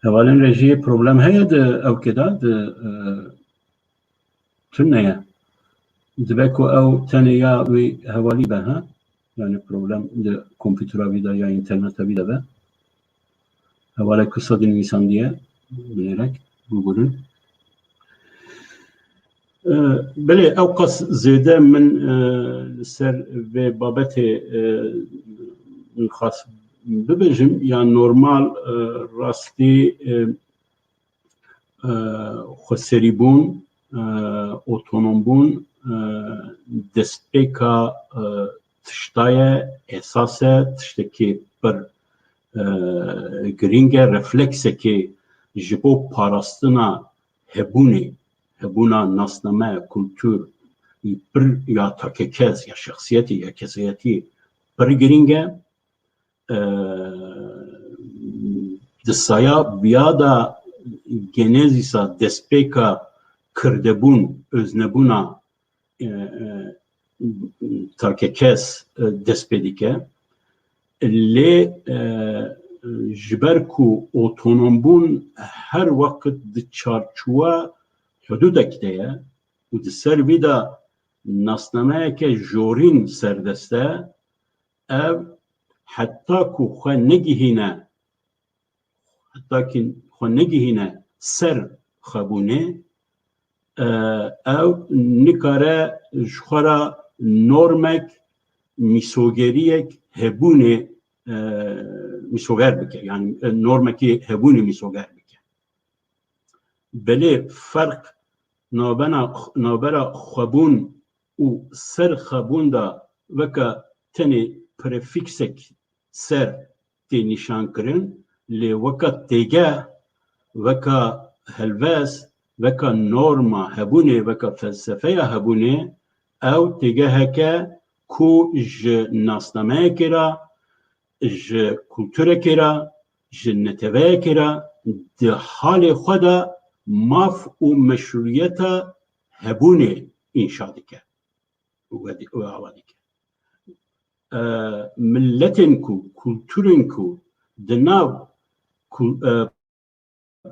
Hevalên rejiyê problem heye di ewkê de, di, e, tune ye. Dibe ku ew tenê ya wî hevalî be, ha? Yani problem di komputera wî de ya interneta wî de be. Hevalek ku sedî nivîsandiye, binêrek, bigurin. E, belê, ew qas zêde min, e, li ser vê babetê, e, min xwest bibêjim, ya normal, e, rastî, e, e, xweserîbûn, e, otonombûn, e, destpêka, e, tişta ye, esas e, tiştekî pir, e, girîng e, refleksekê ji bo parastina hebûnê, hebûna nasname, kultur, pir ya takekes, ya şexsiyetî, ya kesayetî pir girîng e. E, di saya viya de genezîsa destpêka kirdebûn, öznebûna, e, e, takekes, e, dest pê dike. Lê, e, ji ber ku otonombûn her weqt di çarçowa hududek de ye û di ser vî de nasnameyeke jorîn serdest e, ev heta ku xwe negihîne, heta ku xwe negihîne ser xwebûnê, e, ew nikare ji xwe re normek, mîsogeriyek hebûnê, e, mîsoger bike. Yani, e, normekî hebûnê mîsoger bike. Belê ferq navbena, navbera xwebûn û ser xwebûn de weke tenê prefîksek ser tê nîşankirin, lê weke têgeh, weke helwest, weke norma hebûnê, weke felsefeya hebûnê, ew têgeheke ku ji nasnameyekê re, ji kulturekê re, ji neteweyekê re di halê xwe de maf û meşrûyeta hebûnê înşa dike û we-, û ava dike. E, miletên ku, kulturên ku di nav kul-, e,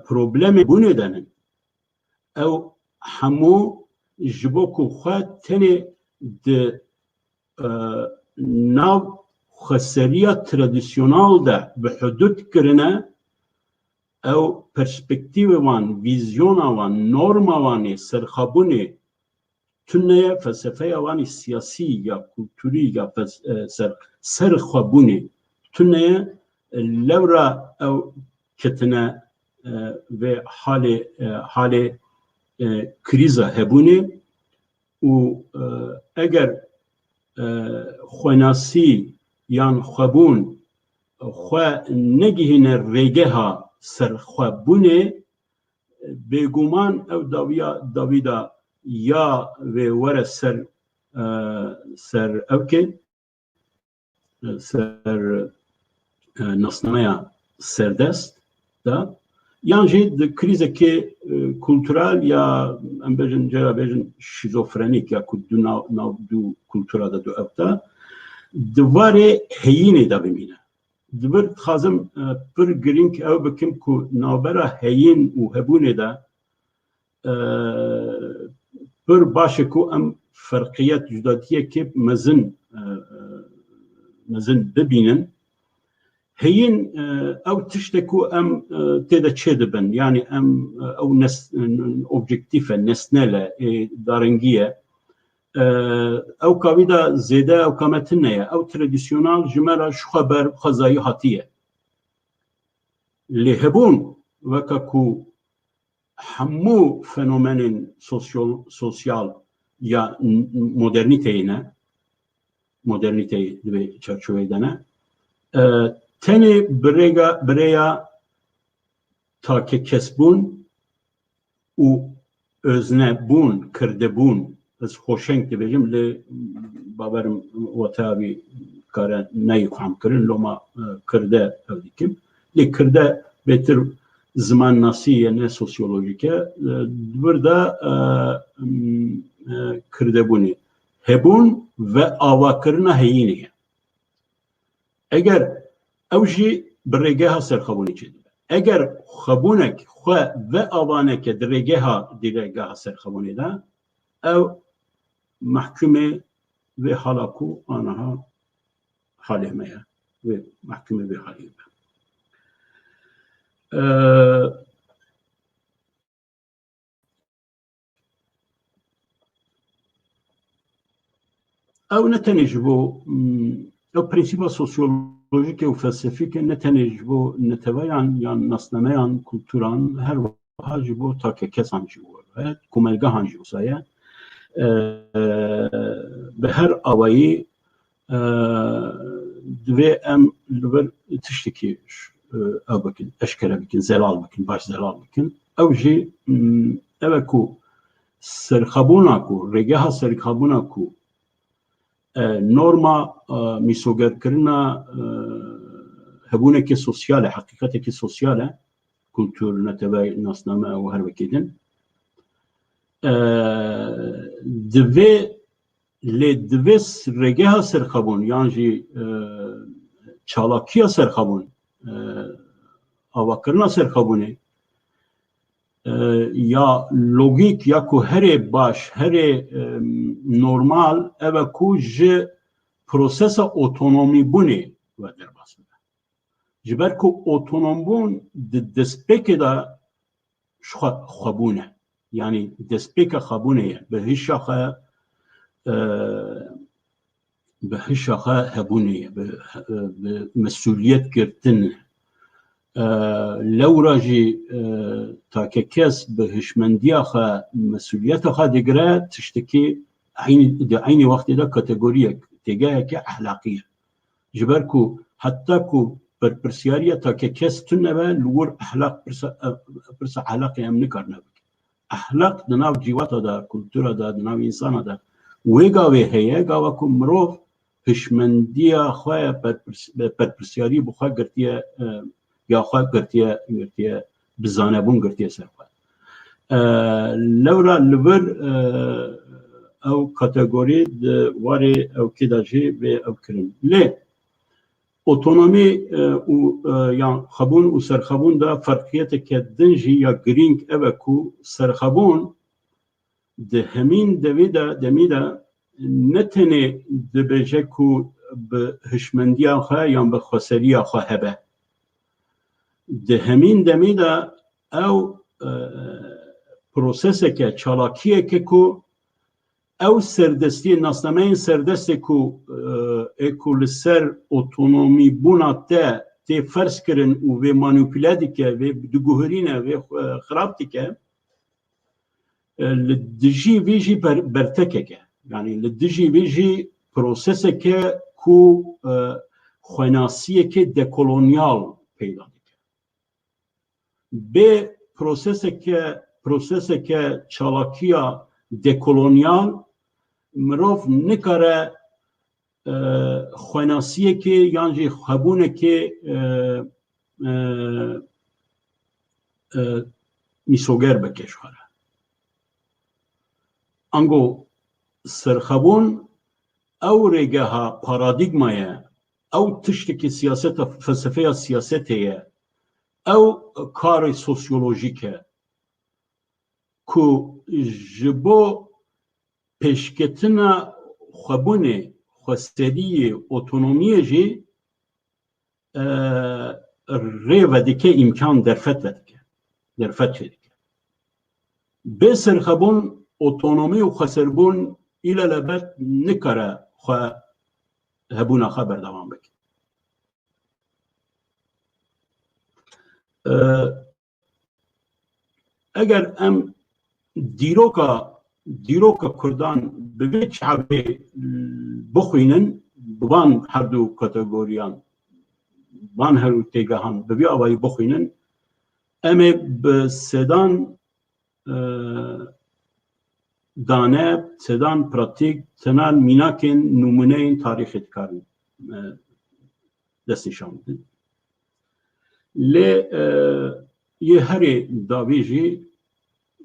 problemê bûnê de ne. Ew hemû ji bo ku xwe tenê di, e, nav xweseriya tradisyonal de bi hudud kirine, ew perspektîvê wan, vîzyona wan, norma wan ê serxwebûnê tune ye, felsefeya wan î siyasî ya kulturî ya fes-, e, ser, ser xwebûnê tune ye. E, lewra ew ketine, e, vê halê, e, halê, e, krîza hebûnê û, e, eger, e, xwenasî yan xwebûn xwe negihîne rêgeha serxwebûnê, bêguman ew dawiya, dawî de ya wê were ser, e, ser ewkê, e, ser, e, nasnameya serdest de, yan jî di krîzekê, e, kultural ya, em bêjin, cara bêjin şîzofrenîk ya ku du nav, nav du kultura de du ev de, di warê heyînê de bimîne. Di vir dixwazim, e, pir girîng ew bikim ku navbera heyîn û hebûnê de, e, pir baş e ku em ferqiyet, cudatiyekê mezin, e, e, mezin bibînin. Heyîn, e, ew tişt e ku em, e, tê de çêdibin. Yanî em, e, ew nes-, e, objektîf e, nesnel e, ê darengî ye. E, ew kavî de zêde ew kame tune ye. Ew tradisyonal ji me re ji xwe ber xwezayî hatiye. Lê hebûn weke ku hemû fenomenên sosyal, sosyal ya n-, modernîteyê ne, modernîteyê di vê çarçoveyê de ne, e, tenê bi rêga, bi rêya takekesbûn û öznebûn, kirdebûn, ez xoşeng dibêjim, lê bawerim wata wî kare neyê fehmkirin, loma, e, kirde ew dikim. Lê kirde bêtir zimannasî ye, ne sosyolojîk e. E, di vir de, e, m, e, kirdebûnê. Hebûn ve avakirina heyînê ye. Eger ew jî bi rêgeha serxwebûnê çêdibe. Eger xwebûnek xwe ve avaneke di rêgeha, di rêgeha serxwebûnê de, ew mehkûmê vê hala ku aniha halê me ye. Vê mehkûmê vê halê be. E, Ew ne tenê ji bo, mm, ew prensîpa sosyolojîk û felsefîk e, ne tenê ji bo neteweyan yan nasnameyan, kulturan, her wiha ji bo take kesan jî were, komelgehan jî wisa ye. E, bi her awayî, e, divê em li vir tiştekî, e, ew bikin, eşkere bikin, zelal bikin, baş zelal bikin. Ew jî, mm, ew e ku serxwebûna ku, rêgeha serxwebûna ku, e, norma, e, mîsogerkirina, e, hebûnekê sosyal e, heqîqetekî sosyal e, kultur, netewe, nasname û her wekî din. E, divê, lê divê s-, rêgeha serxwebûn yan jî, e, çalakiya serxwebûn, e, avakirina serxwebûnê, e, ya logîk ya ku herê baş, herê, e, normal ev e ku ji prosesa otonomîbûnê we derbas bibe. Ji ber ku otonombûn di destpêkê de ji xwe xwebûn e. Yanî destpêka xwebûnê ye. Bi hişa xwe, e, bi hişa xwe hebûnê ye. Bi, e, bi mesûliyet girtin e. E, lewra jî, e, take kes bi hişmendiya xwe mesûliyeta xwe digire, tiştekî eynî, di eynî wextê de kategoriyek, têgeheke ehlaqî ye. Ji ber ku heta ku berpirsiyariya take kes tune be, li wir ehlaq pirsa, pirsa ehlaqê em nikarine bikin. Ehlaq di nav cîwata de, kultura de, di nav însana de wê gavê heye, gava ku mirov hişmendiya xwe ya berpirs-, berpirsiyarî bi xwe girtiye, e, ya xwe girtiye, girtiye, bi zanebûn girtiye ser xwe. E, lewra li vir, e, ew kategorî di warê ewkê de jî vê ew kirin. Lê otonomî, e, û, e, yan xwebûn û serxwebûn de ferqiyeteke din jî ya girîng ev e ku serxwebûn di hemîn devî de, demî de ne tenê dibêje ku bi hişmendiya xwe yan bi xweseriya xwe hebe. Di hemîn demî de ew, e, proseseke, çalakiyeke ku Ew serdestiyê, nasnameyên serdestê ku, e, ê ku li ser otonomîbûna te tê ferz kirin û vê manîpule dike, vê diguherîne, vê, e, xirab dike, e, li dijî vî jî ber-, bertekek e. Yanî li dijî vî jî prosesek e ku, e, xwenasiyekê dekolonyal peyda dike. Bê proseseke, proseseke çalakiya dekolonyal mirov nikare, e, xwenasiyekê yan jî xwebûnekê, e, e, e, mîsoger bike ji xwe re. Ango serxwebûn ew rêgeha paradîgma ye, ew tiştekî siyaseta, felsefeya siyasetê ye, ew karê sosyolojîk e ku ji bo pêşketina xwebûnê, xweseriyê, otonomiyê jî, e, rê vedike, îmkan derfet vedike, derfet çêdike. Bê serxwebûn, otonomî û xweserbûn îlelebet nikare xwe, hebûna xwe berdewam bike. E, eger em dîroka, dîroka Kurdan bi vê çavê bixwînin, bi van her du kategoriyan, van her du têgehan bi vî awayî bixwînin, em ê bi sedan, e, dane, sedan pratîk, sedan mînakên, nimûneyên tarîxê dikarin, e, destnîşan bidin. Lê, e, yê herê dawî jî,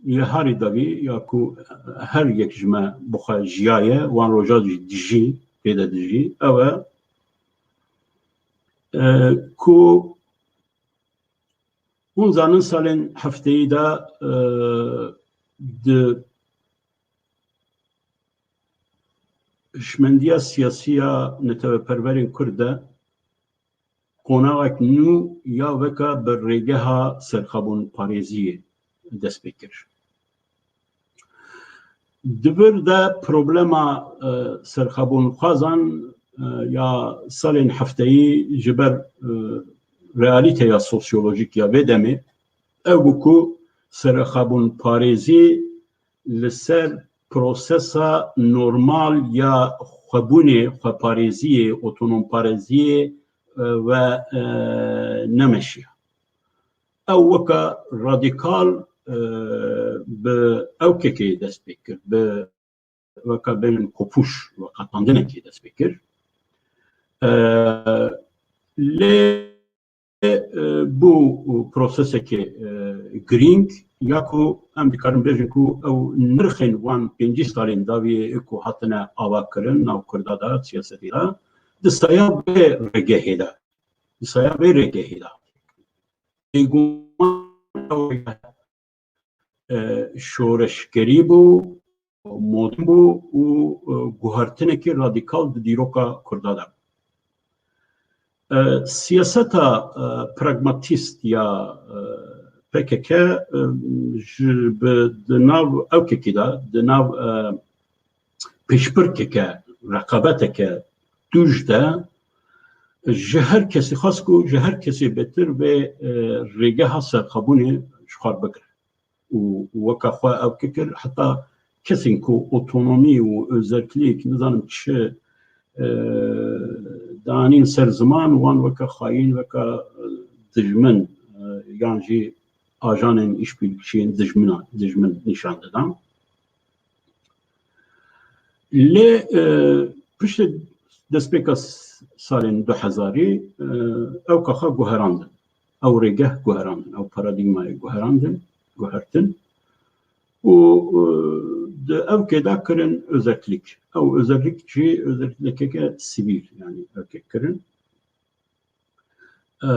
yê herê dawî ya ku her yek ji me bi xwe jiyaye, wan roja jî dijî, pê de dijî, ew e, e, ku hûn zanin salên hefteyî de, e, di hişmendiya siyasî ya neteweperwerên Kurd de qonaxek nû ya weka bi rêgeha serxwebûnparêziyê dest pê kir. Di vir de problema, e, serxwebûnxwazan, e, ya salên hefteyî ji ber, e, realîteya sosyolojîk ya vê demê ew bû ku serxwebûnparêzî li ser prosesa normal ya xwebûnê, xweparêziyê, otonomparêziyê, e, ve, e, nemeşiya. Ew weke radîkal, e, bi ewkekê dest pê kir, bi weke bêjin kopuş, veqetandinekê dest pê kir. E, lê, e, bû prosesekê, e, girîng, ya ku em dikarin bêjin ku ew nirxên wan pêncî salên dawiyê ku hatine avakirin nav Kurda de, siyasetê de, di saya vê rêgehê de, di saya vê rêgehê de. Bêguman ew rêgeh, e, şoreşgerî bû, modern bû û, e, guhertinekî radîkal di dîroka Kurda de bû. E, siyaseta, e, pragmatîst ya, e, P K K, e, ji bi, di nav ewkekî de, di nav, e, pêşbirkeke, reqabeteke tûj de ji her kesî xwest ku ji her kesî bêtir vê, e, rêgeha serxwebûnê ji xwe bigire. Û weke xwe ew kikir, heta kesên ku otonomî û özellik, nizanim çi, e, danîn ser ziman, wan weke xayîn, weke, e, dijmin, e, yan jî ajanên îşbirlikçiyên dijmina, dijmin nîşan didan. Lê, e, piştî destpêka s-, salên du hezarî, e, ew kaxa guherandin. Ew rêgeh guherandin, ew paradîgmayê guherandin, guhertin. Û, e, di ewkê de kirin özellik. Ew özellik jî özellikeke sivîl, yanî ewkê kirin. E,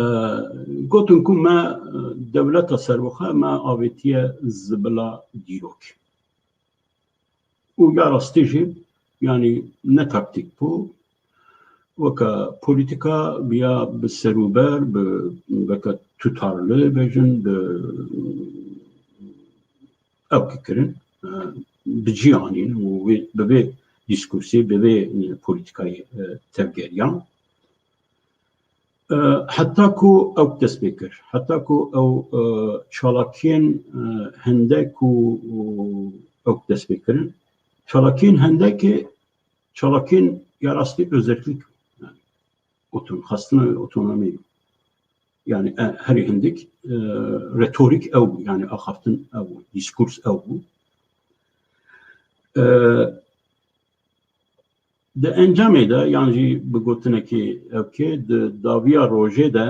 gotin ku me, e, dewleta serbixwe me avêtiye zibila dîrokê. Û ya rastî jî, yanî ne taktîk bû, weke polîtîka ya bi serûber, bi weke tutarlı bêjin, bi ew kikirin, e, bi cî anîn û wê, bi vê dîskursê, bi vê, e, polîtîkayê, e, tevgeriyan. E, heta ku ew dest pê kir, heta ku ew, e, çalakiyên, e, hende ku, e, ew dest pê kirin, çalakiyên hendekê çalakiyên ya rastî özerklik, yani, oton-, xwestina otonomî. Yani, e, herî hindik, e, retorîk ew bû, yani axaftin ew bû, dîskurs ew bû. E, di encamê de, yan jî bi gotinekî ew kê, di dawiya rojê de,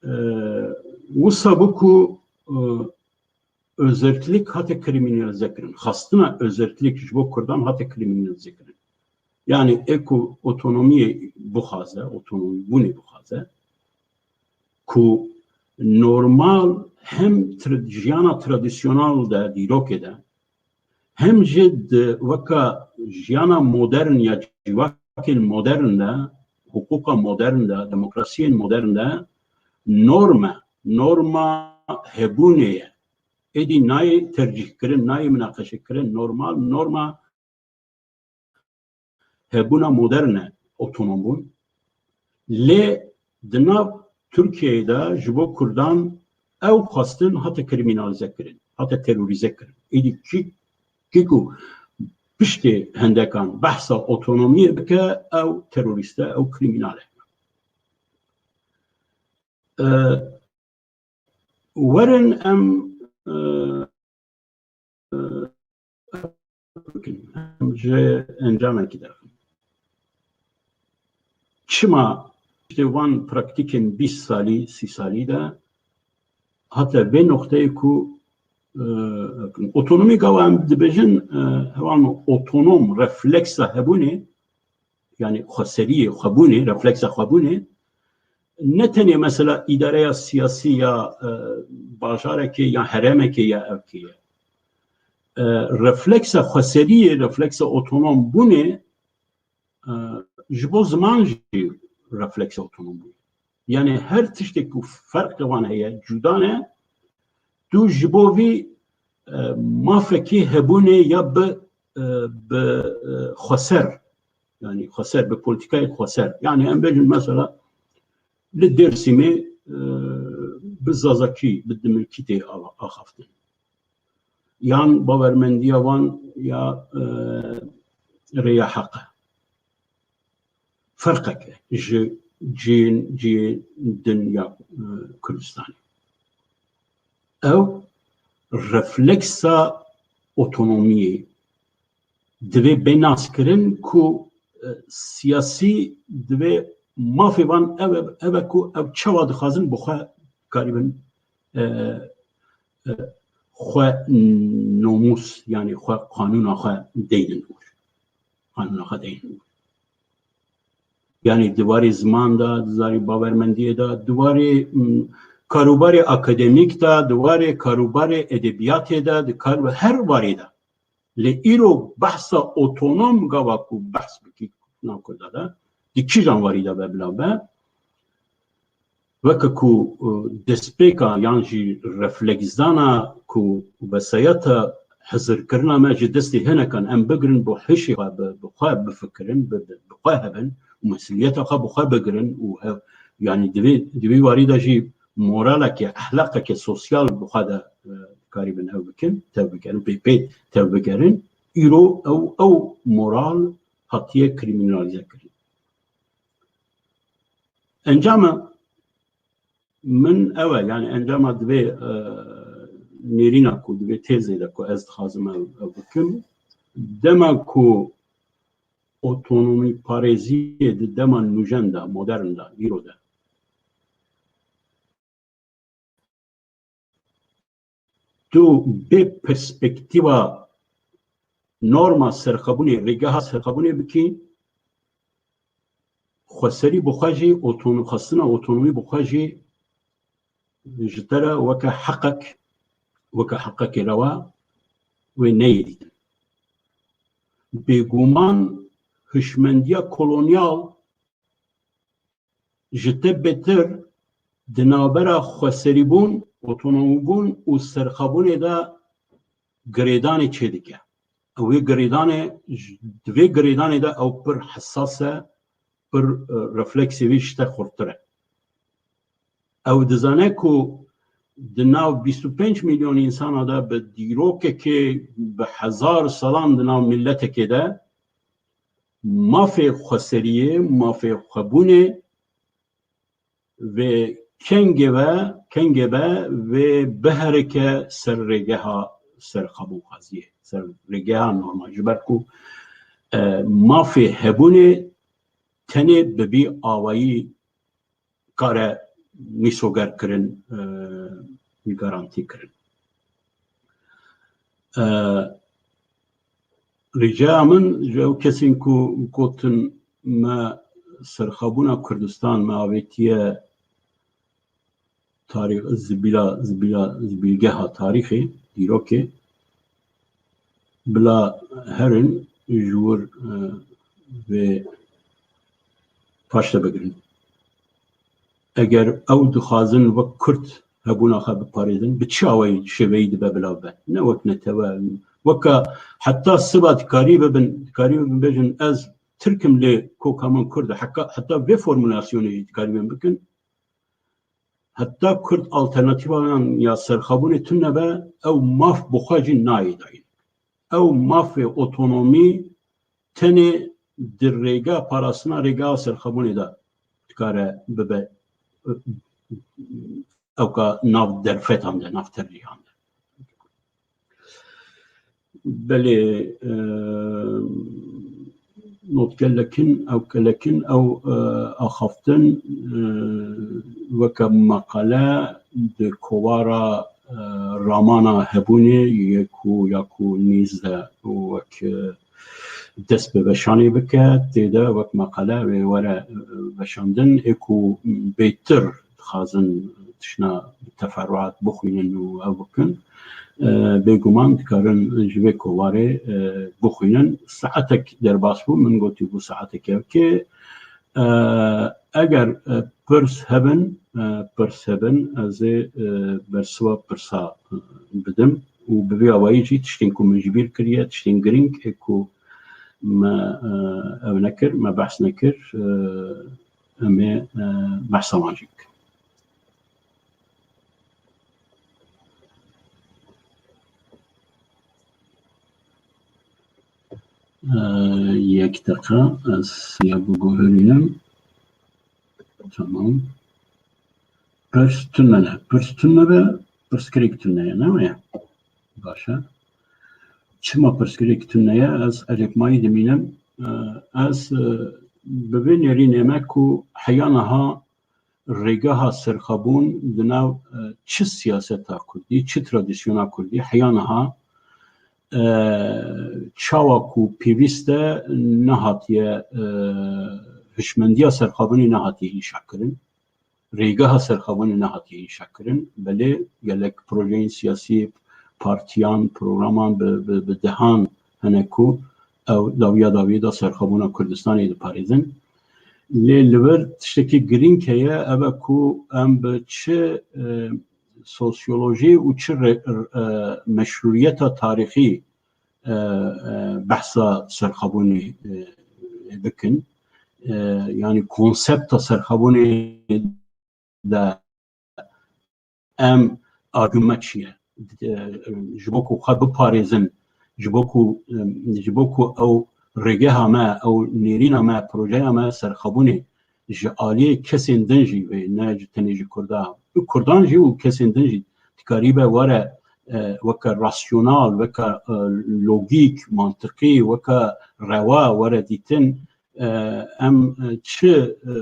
e, wisa bû ku, e, özerklik hate kriminalize kirin. Xwestina özerklik ji bo Kurdan hate kriminalize kirin. Yani ê ku otonomiyê bixwaze, otonomîbûnê bixwaze, ku normal hem tra-, jiyana tradisyonal de, dîrokê de, hem jî di weka jiyana modern ya civakên modern de, hiqûqa modern de, demokrasiyên modern de norm e, norma hebûnê ye. Êdî nayê tercîhkirin, nayê minaqeşekirin, normal, norma hebûna modern e otonom bûn. Lê di nav Tirkiyeyê de ji bo Kurdan ew xwestin hate kriminalize kirin, hate terorîze kirin. Êdî kî, kî ku piştê hendekan behsa otonomiyê bike, ew terorîst e, ew krîmînal e. E, werin em, e, e, bikin, em ji encamekî derxin. Çima piştê van praktîkên bîst salî, sî salî de hate vê noqteyê ku, e, otonomî gava em dibêjin, e, hewan otonom refleksa hebûnê, yani xweseriyê xwebûnê, refleksa xwebûnê, ne tenê mesela îdareya siyasî ya, e, bajarekê ya herêmekê ya evkê ye. E, refleksa xweseriyê, refleksa otonom bûnê, e, ji bo ziman jî refleksa otonom bûnê. Yani her tiştek ku ferqê wan heye, cuda ne, tu ji bo vî, e, mafekî hebûnê ya bi, e, bi, e, xweser, yani xweser, bi polîtîkayê xweser. Yani em bêjin mesela li Dêrsimê, e, bi zazakî, bi dimilkî tê ava-, axaftin. Yan bawermendiya wan ya, e, rêya heq e. Ferqek e ji cihên, cihê din ya, e, Kurdistanê. Ew refleksa otonomiyê divê bê naskirin ku, e, siyasî divê mafê van ev e, ev e ku ew çawa dixwazin bi xwe karîbin, e, e, xwe nomûs, yani xwe qanûna xwe deynin wir. Qanûna xwe deynin wir. Yani di warê ziman de, di warê bawermendiyê de, di warê, mm, karûbarê akademîk de, di warê karûbarê edebiyatê de, di kar-, her warê de. Lê îro behsa otonom gava ku behs bikî nav Kurda de, di kîjan warî de be bila be, weke ku, e, destpêka yan jî refleksdana ku wesayeta hizirkirina me ji destê hinekan em bigirin bo hişê xwe bi, bi xwe bifikirin, bi, bi, bi xwe hebin û mesuliyeta xwe bi xwe bigirin û hev, yanî di vê, di vê warî de jî moraleke, ehlaqeke sosyal bi xwe de, e, dikarîbin ew bikin, tevbigerin, pê, pê tevbigerin. Îro ew, ew moral hatiye krîmînalîze kirin. Encama min ew e, yani encama divê, e, nêrîna ku divê têzê de ku ez dixwazim ew, ew bikim, dema ku otonomî parêziyê di dema nûjen de, modern de, îro de, tu bê perspektîfa norma serxwebûnê, rêgeha serxwebûnê bikî, xweserî bi xwe jî, otono-, xwestina otonomî bi xwe jî ji te re weke heqek, weke heqekê rewa wê neyê dîtin. Bêguman hişmendiya kolonyal ji te bêtir di navbera xweserîbûn, otonomîbûn û serxwebûnê de girêdanê çêdike. Ew ê girêdanê, di vê girêdanê de ew pir hesas e, pir, e, refleksê wî ji te xurttir e. Ew dizane ku di nav bîst û pênc milyon însana de bi dîrokekê bi hezar salan di nav miletekê de mafê xweseriyê, mafê xwebûnê vê kengê ve, kengê be vê biherike ser rêgeha serxwebûnxwaziyê, ser rêgeha normal. Ji ber ku, e, mafê hebûnê tenê bi vî awayî kare mîsoger kirin, e, garantî kirin. E, Rica min ji ew kesên ku gotin me serxwebûna Kurdistan me avêtiye tarîx, zibîla, zibîla, zibîlgeha tarîxê, dîrokê, bila herin ji wir, e, vê paşde bigirin. Eger ew dixwazin wek Kurd hebûna xwe biparêzin, bi çi awayî şêveyî dibe bila be? Ne wek netewe, weke heta siba dikarî bibin, dikarî bibin bêjin, ez Tirk im lê koka min Kurd e. Heka, heta vê formulasyonê jî dikarîbin bikin. Heta Kurd alternatîvan ya serxwebûnê tune be, ew maf bi xwe jî nayê dayîn. Ew mafê otonomî tenê di rêga parastina rêga serxwebûnê de dikare bibe, ewka nav derfetan de, nav tercîhan de. Belê, e, notgelekin, ew kelekin, ew, e, axaftin, e, weke meqale di kovara, e, ramana hebûnê yê ku ya ku nîz de wek, e, dest bi veşanê bike, tê de wek meqale wê were, e, veşandin, ê ku bêtir dixwazin tişna teferruat bixwînin û ew bikin, e, bêguman dikarin ji vê kovarê, e, bixwînin. Saetek derbas bû, min gotî bû saetek kevkê. E, eger, e, pirs hebin, e, pirs hebin, ez ê, e, bersiva pirsa, e, bidim û bi vî awayî jî tiştên ku min ji bîr kiriye, tiştên girîng ê ku me, e, ev nekir, me behs nekir, e, em ê, e, behsa wan jî bikin. E, yek deqa ez ya biguherînim. Tamam. Pirs tune ne. Pirs tune be, pirsgirêk tune ye, ne wê? Baş e. Çima pirsgirêk tune ye? Ez erêkmayî dimînim. E, ez, e, bi vê nêrînê me ku heya niha rêgeha serxwebûn di nav, e, çi siyaseta kurdî, çi tradisyona kurdî, heya niha, e, çawa ku pêwîst e, nehatiye, e, hişmendiya serxwebûnê nehatiye înşakirin. Rêgeha serxwebûnê nehatiye înşakirin. Belê gelek projeyên siyasî, partiyan, programan bi, bi, bi dehan hene ku ew dawiya dawiyê de serxwebûna Kurdistanê diparêzin. Lê li vir tiştekî girîng heye, ev e ku em bi çi, e, sosyolojî û çi re-, e, meşrûyeta tarîxî, e, e, behsa serxwebûnê, e, bikin. E, yanî konsepta serxwebûnê de em argument çi ye? E, ji bo ku xwe biparêzin, ji bo ku, e, ji bo ku ew rêgeha me, ew nêrîna me, projeya me serxwebûnê ji aliyê kesên din jî vê, ne ji tenê ji Kurdan. Û Kurdan jî û kesên din jî dikarîbe were, e, weke rasyonal, weke, e, logîk, mantiqî, weke rewa were dîtin. E, em, e, çi, e,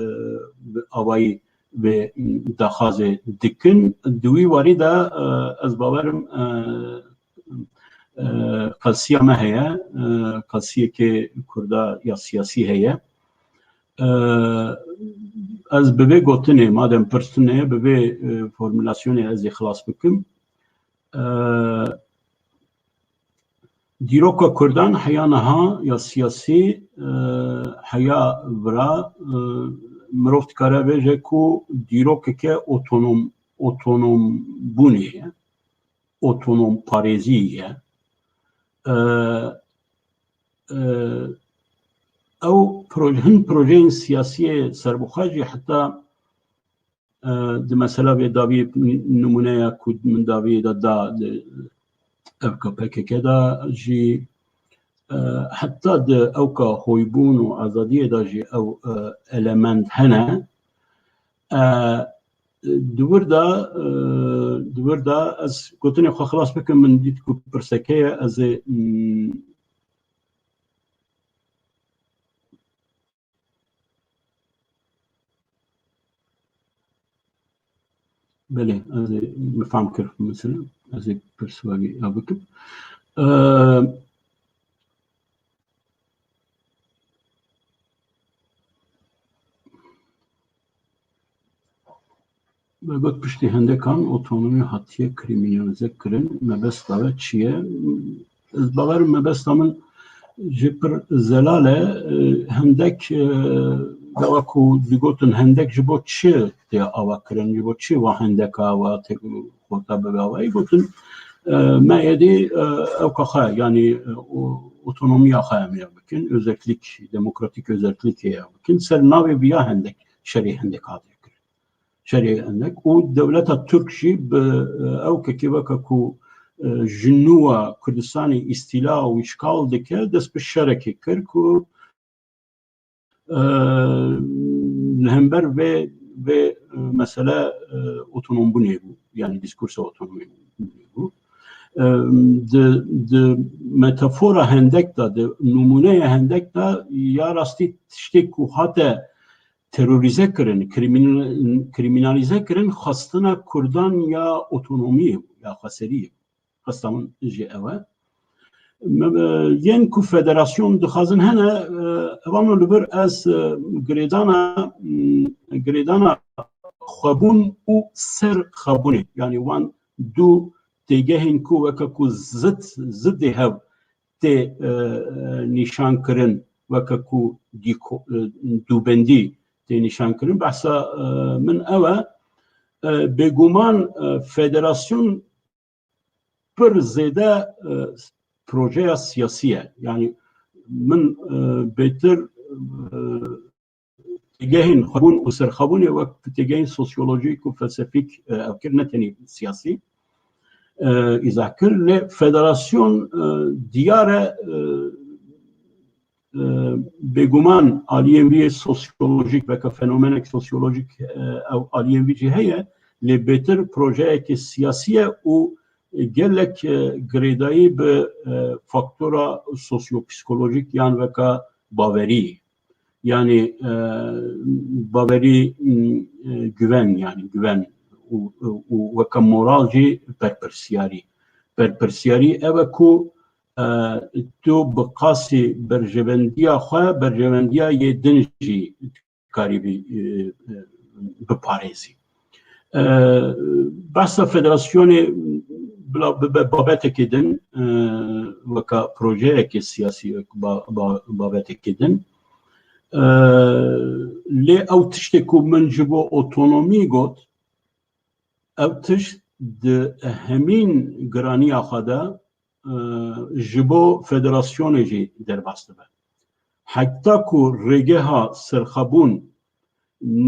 bi awayî vê daxwazê dikin? Di wî warî de, e, ez bawerim, e, e, qelsiya me heye, e, qelsiyekê Kurda ya siyasî heye. E, ez bi vê gotinê, madem pirs tune ye, bi vê, e, formulasyonê ez ê xilas bikim. E, dîroka Kurdan heya niha ya siyasî, e, heya vira, e, mirov dikare bêje ku dîrokeke otonom, otonom bûnê ye, otonom parêzî ye. E, e, ew proje, hin projeyên siyasiyê serbixwe jî heta, e, di mesela vê dawiyê nimûneya ku min dawiyê de da, di, ev ka P K K de jî, e, heta di ewka hoybûn û azadiyê de jî ew, e, element hene. E, di wir de, e, di wir de ez gotinê xwe xilas bikim, min dît ku pirsek heye, ez ê, mm, Belê, ez ê, min fam kir, mesela, ez ê pirs wagî ya bikim. E, Me got piştî hendekan otonomî hatiye krîminalize kirin. Mebesta we çi ye? Ez bawer im mebesta min jî pir zelal e. E, hendek, e, dewa ku digotin hendek ji bo çi tê ava kirin? Ji bo çi wa hendeka wa tê xorta bibe wa? Ê gotin, e, me êdî, e, ewka xwe, yanî, e, o-, otonomiya xwe em ê bikin. Özellik, demokratik özellikê ya bikin. Ser navê viya hendek, şerê hendek hatiye kirin. Şerê hendek û dewleta Tirk jî bi, e, ew kekê weke ku, e, ji nû wa Kurdistanê îstîla û îşgal dike, dest bi şerekê kir ku, e, li hember vê, vê, e, mesele, e, otonombûnê bû, yanî diskursa otonomî bû. E, di, di metafora hendek de, di nimûneya hendek de ya rastî tiştê ku hate terorîze kirin, krîmîn-, krîmînalîze kirin, xwestina Kurdan ya otonomiyê bû, ya xweseriyê bû. Xwesta min jî ew e. Me, e, yên ku federasyon dixwazin hene, e, evan li vir ez, e, girêdana, m, girêdana xwebûn û ser xwebûnê, yanî wan du têgehên ku weke ku zid, zidê hev tê, e, e, nîşan kirin, weke ku dîko-, e, dûbendî tê nîşan kirin. Behsa, e, min ew e, e, bêguman, e, federasyon pir zêde, e, projeya siyasî ye. Yanî min, e, bêtir, e, têgehên xwebûn û serxwebûnê wek têgehên sosyolojîk û felsefîk, e, ev kir, ne tenê siyasî, e, îzah kir. Lê federasyon, e, diyar e, e, e, bêguman aliyên vî sosyolojîk, veke fenomenek sosyolojîk, e, ew aliyên vî jî heye, lê bêtir projeyeke siyasî ye û gelek, e, girêdayî bi, e, faktora sosyopsîkolojîk yan veke bawerî. Yanî, e, bawerî, m, e, güven, yanî güven û, û weke moral jî berpirsiyarî. Berpirsiyarî ew e ku, e, tu bi qasî berjewendiya xwe, berjewendiya yê din jî karîbî, e, e, biparêzî. E, behsa federasyonê bila bibe babetekê din, e, weka projeyekê siyasî, wek ba-, ba-, babetekê din. E, lê ew tiştê ku min ji bo otonomî got, ew tişt di hemîn giraniya xwe de, e, ji bo federasyonê jî derbas dibe. Heta ku rêgeha serxwebûn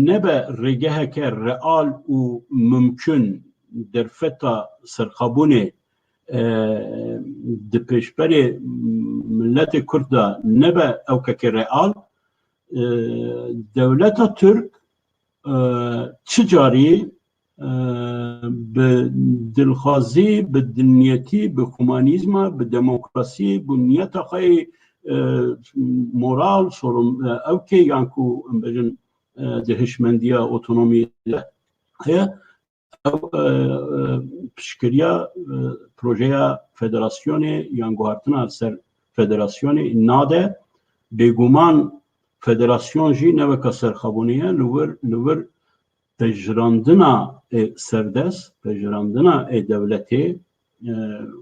nebe rêgeheke real û mimkun, derfeta serxwebûnê, e, di pêşberê miletê Kurd de nebe ewkeke real, e, dewleta Tirk, e, çi carî, e, bi dilxwazî, bi dilniyetî, bi humanîzma, bi demokrasî, bi niyeta xwe yê, e, moral, sorum, e, ewkê yan ku em bêjin, e, di hişmendiya otonomiyê de heye, ew, e, e, piştgiriya, e, projeya federasyonê yan guhartina ser federasyonê nade. Bêguman federasyon jî ne weke serxwebûnê ye, li wir, li wir pejirandina ê serdest, pejirandina ê dewletê, e,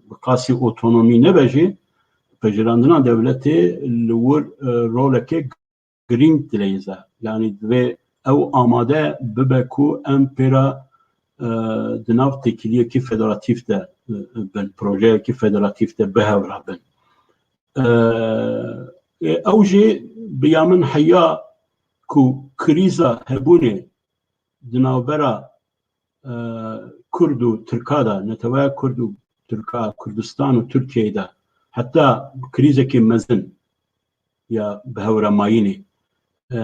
bi qasî otonomî nebe jî, pejirandina dewletê li wir, e, roleke girîng dileyîze. Yanî divê ew amade bibe ku em pê re, e, di nav têkiliyekî federatîf de, e, bin, projeyekî federatîf de bi hev re bin. E, e, ew jî bi ya min heya ku krîza hebûnê di navbera, e, Kurd û Tirka de, neteweya Kurd û Tirka, Kurdistan û Tirkiyeyê de heta krîzekî mezin ya bi hev re mayînê, e,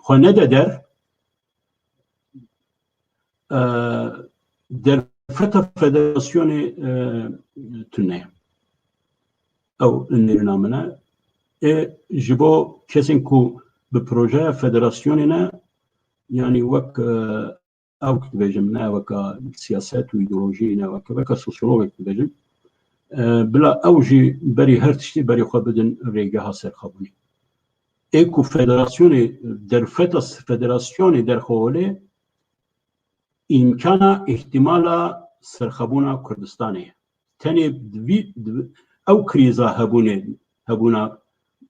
xwe nede der, e, derfeta federasyonê, e, tune ye. Ew nêrîna min e. Ê ji bo kesên ku bi projeya federasyonê ne, yanî wek, e, ew dibêjim, ne weka siyaset û îdeolojî, ne weke, weka sosyologek dibêjim. E, bila ew jî berî her tiştî berî xwe bidin rêgeha serxwebûnê. Ê ku federasyonê, derfeta federasyonê derxwe holê, îmkana, îhtimala serxwebûna Kurdistanê ye. Tenê di vî, di, ew krîza hebûnê, hebûna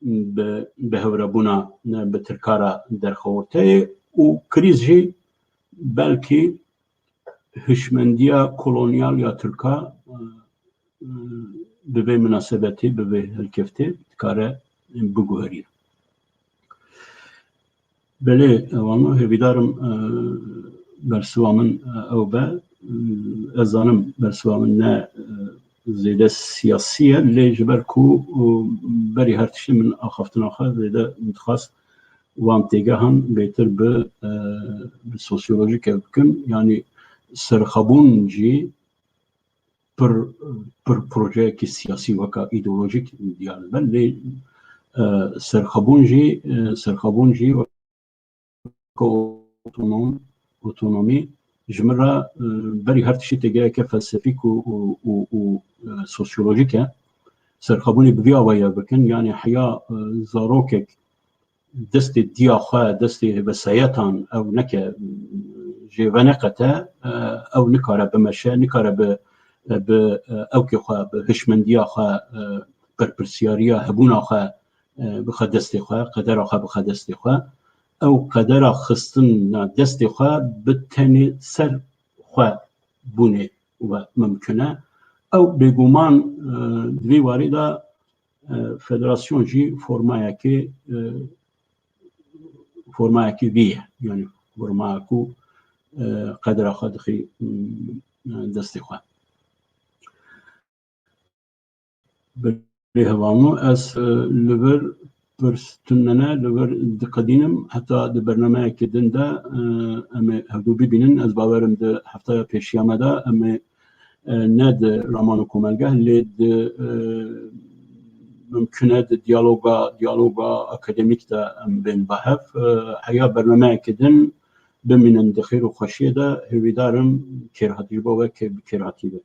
bi, bi hevrebûna, e, bi Tirka re derxewirteyê û krîz jî belkî hişmendiya kolonyal ya Tirka, e, e, bi vê minasebetê, bi vê helkeftê dikare biguherîne. Belê, Wano, hêvîdar im, e, bersiva min, e, ew be. E, ez zanim bersiva min ne, e, zêde siyasî ye, lê ji ber ku, e, berî her tiştî min axaftina xwe zêde dixwast wan têgehan bêtir bi, e, bi sosyolojî kev bikim. Yanî serxwebûn jî pir, pir projeyekî siyasî weka îdeolojîk diyar dibe. Lê, e, serxwebûn jî, e, serxwebûn jî weka otonom, otonomî ji min re, e, berî her tiştî têgeheke felsefîk û, û, û, û, e, sosyolojîk e. Serxwebûnê bi vî awayî bikin, yanî heya, e, zarokek destê diya xwe, destê vesayetan ew neke, jê veneqete, e, ew nikare bimeşe, nikare bi, bi, e, ewkê xwe, bi hişmendiya xwe, e, berpirsiyariya hebûna xwe, e, bixe destê xwe, qedera xwe bixe destê xwe. Ew qedera xistina destê xwe bi tenê ser xwe bûnê we mimkun e. Ew bêguman, e, di vî warî de, e, federasyon jî formayekê, e, formayekî vî ye. Yanî formaya ku, e, qedera xwe dixî, mm, destê xwe. Belê Hevalno, ez, e, li vir pirs tune ne, li vir diqedînim, heta di bernameyekê din de, e, em ê hevdû bibînin. Ez bawerim di heftaya pêşiya me de em ê, e, ne di raman û komelgeh, lê di, e, mimkun e di diyaloga, diyaloga akademîk de em bên bi hev. E, heya bernameyekê din bimînin di xêr û xweşiyê de, hêvîdar im kêrhatî ji bo we kê-, bi kêrhatî be.